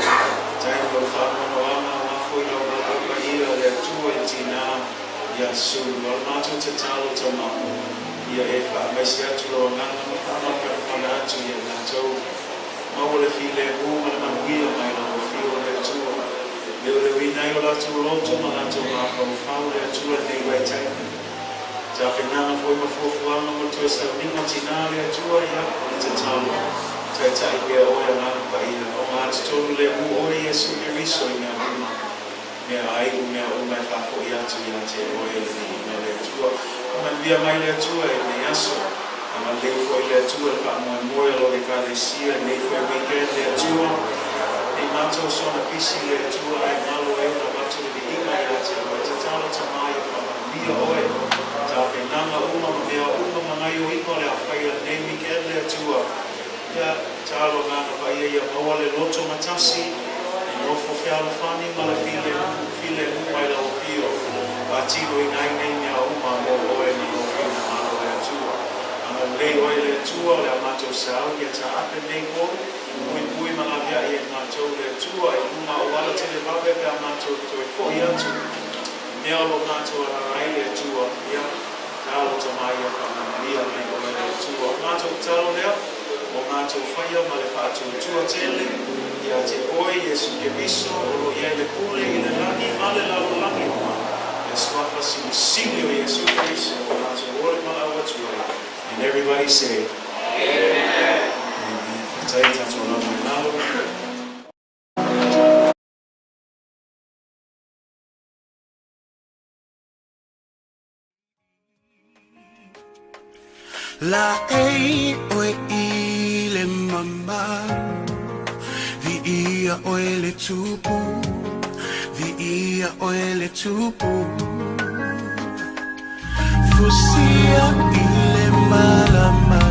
Faafetai mo Lou faanoanoaga aua foi Lau valaau paia, le Atua, i le tinā ia Sulu. A o le matou tatalo, Tamā, ia e faamaise atu Lou Agaga ma faamafanafana atu ia i latou. Maua le filemu ma le manuia mai Lau Afio, le Atua. Leoleuina ai o latou loto ma latou mafaufau, le Atua, i lenei vaitaimi. Tapenaga foi ma fuafuaga mo le toe sauniga o tinā, le Atua, ia, o le tatalo, taitai pea Oe, Agaga Paia, ogatotonu lemu Oe, Iesu Keriso, i mea uma, mea aiu, mea uma e faafoi atu ia te Oe le viiga, le Atua. Faamanuia mai, le Atua, i lenei aso. Agalelei foi, le Atua, i le faamoemoe o Lau Ekalesia i lenei foi weekend, le Atua. Ne i matou soona pisi, le Atua, ae galo ai ona avatu le viiga ia te Oe. Tatalo, Tamā, ia faamanuia Oe tapenaga uma ma mea uma ma gaoioiga o le a faia i lenei weekend, le Atua. Ia, tatalo, Agaga Paia, ia maua le loto gatasi e nofo fealofani ma le filemu, filemu mai Lau Afio, faatinoina ai nei mea uma mo Oe ma Lou finagalo, le Atua. Agalelei Oe, le Atua, o le a matou sauni e taape lenei po, puipui ma laveai ai matou, le Atua, i luga o auala televave pe a matou toe foi atu i mea o lo o matou alaala ai, le Atua. Ia, tatalo, Tamā, ia faamanuia mai Oe, le Atua. O le matou tatalo lea, o matou faia ma le faatuatua tele ia te Oe, Iesu Keriso, o lo o i ai le pule i le lagi ma le lalolagi uma, le Suafa Silisili o Iesu Keriso, o matou ole ma lau atu ai. And everybody said, Amen. Amen. Faafetai, tatou lama i lalo. Laei oe i le mamalu, Viia oe le Tupu, Viia oe le Tupu. Fusia i le malamalamā.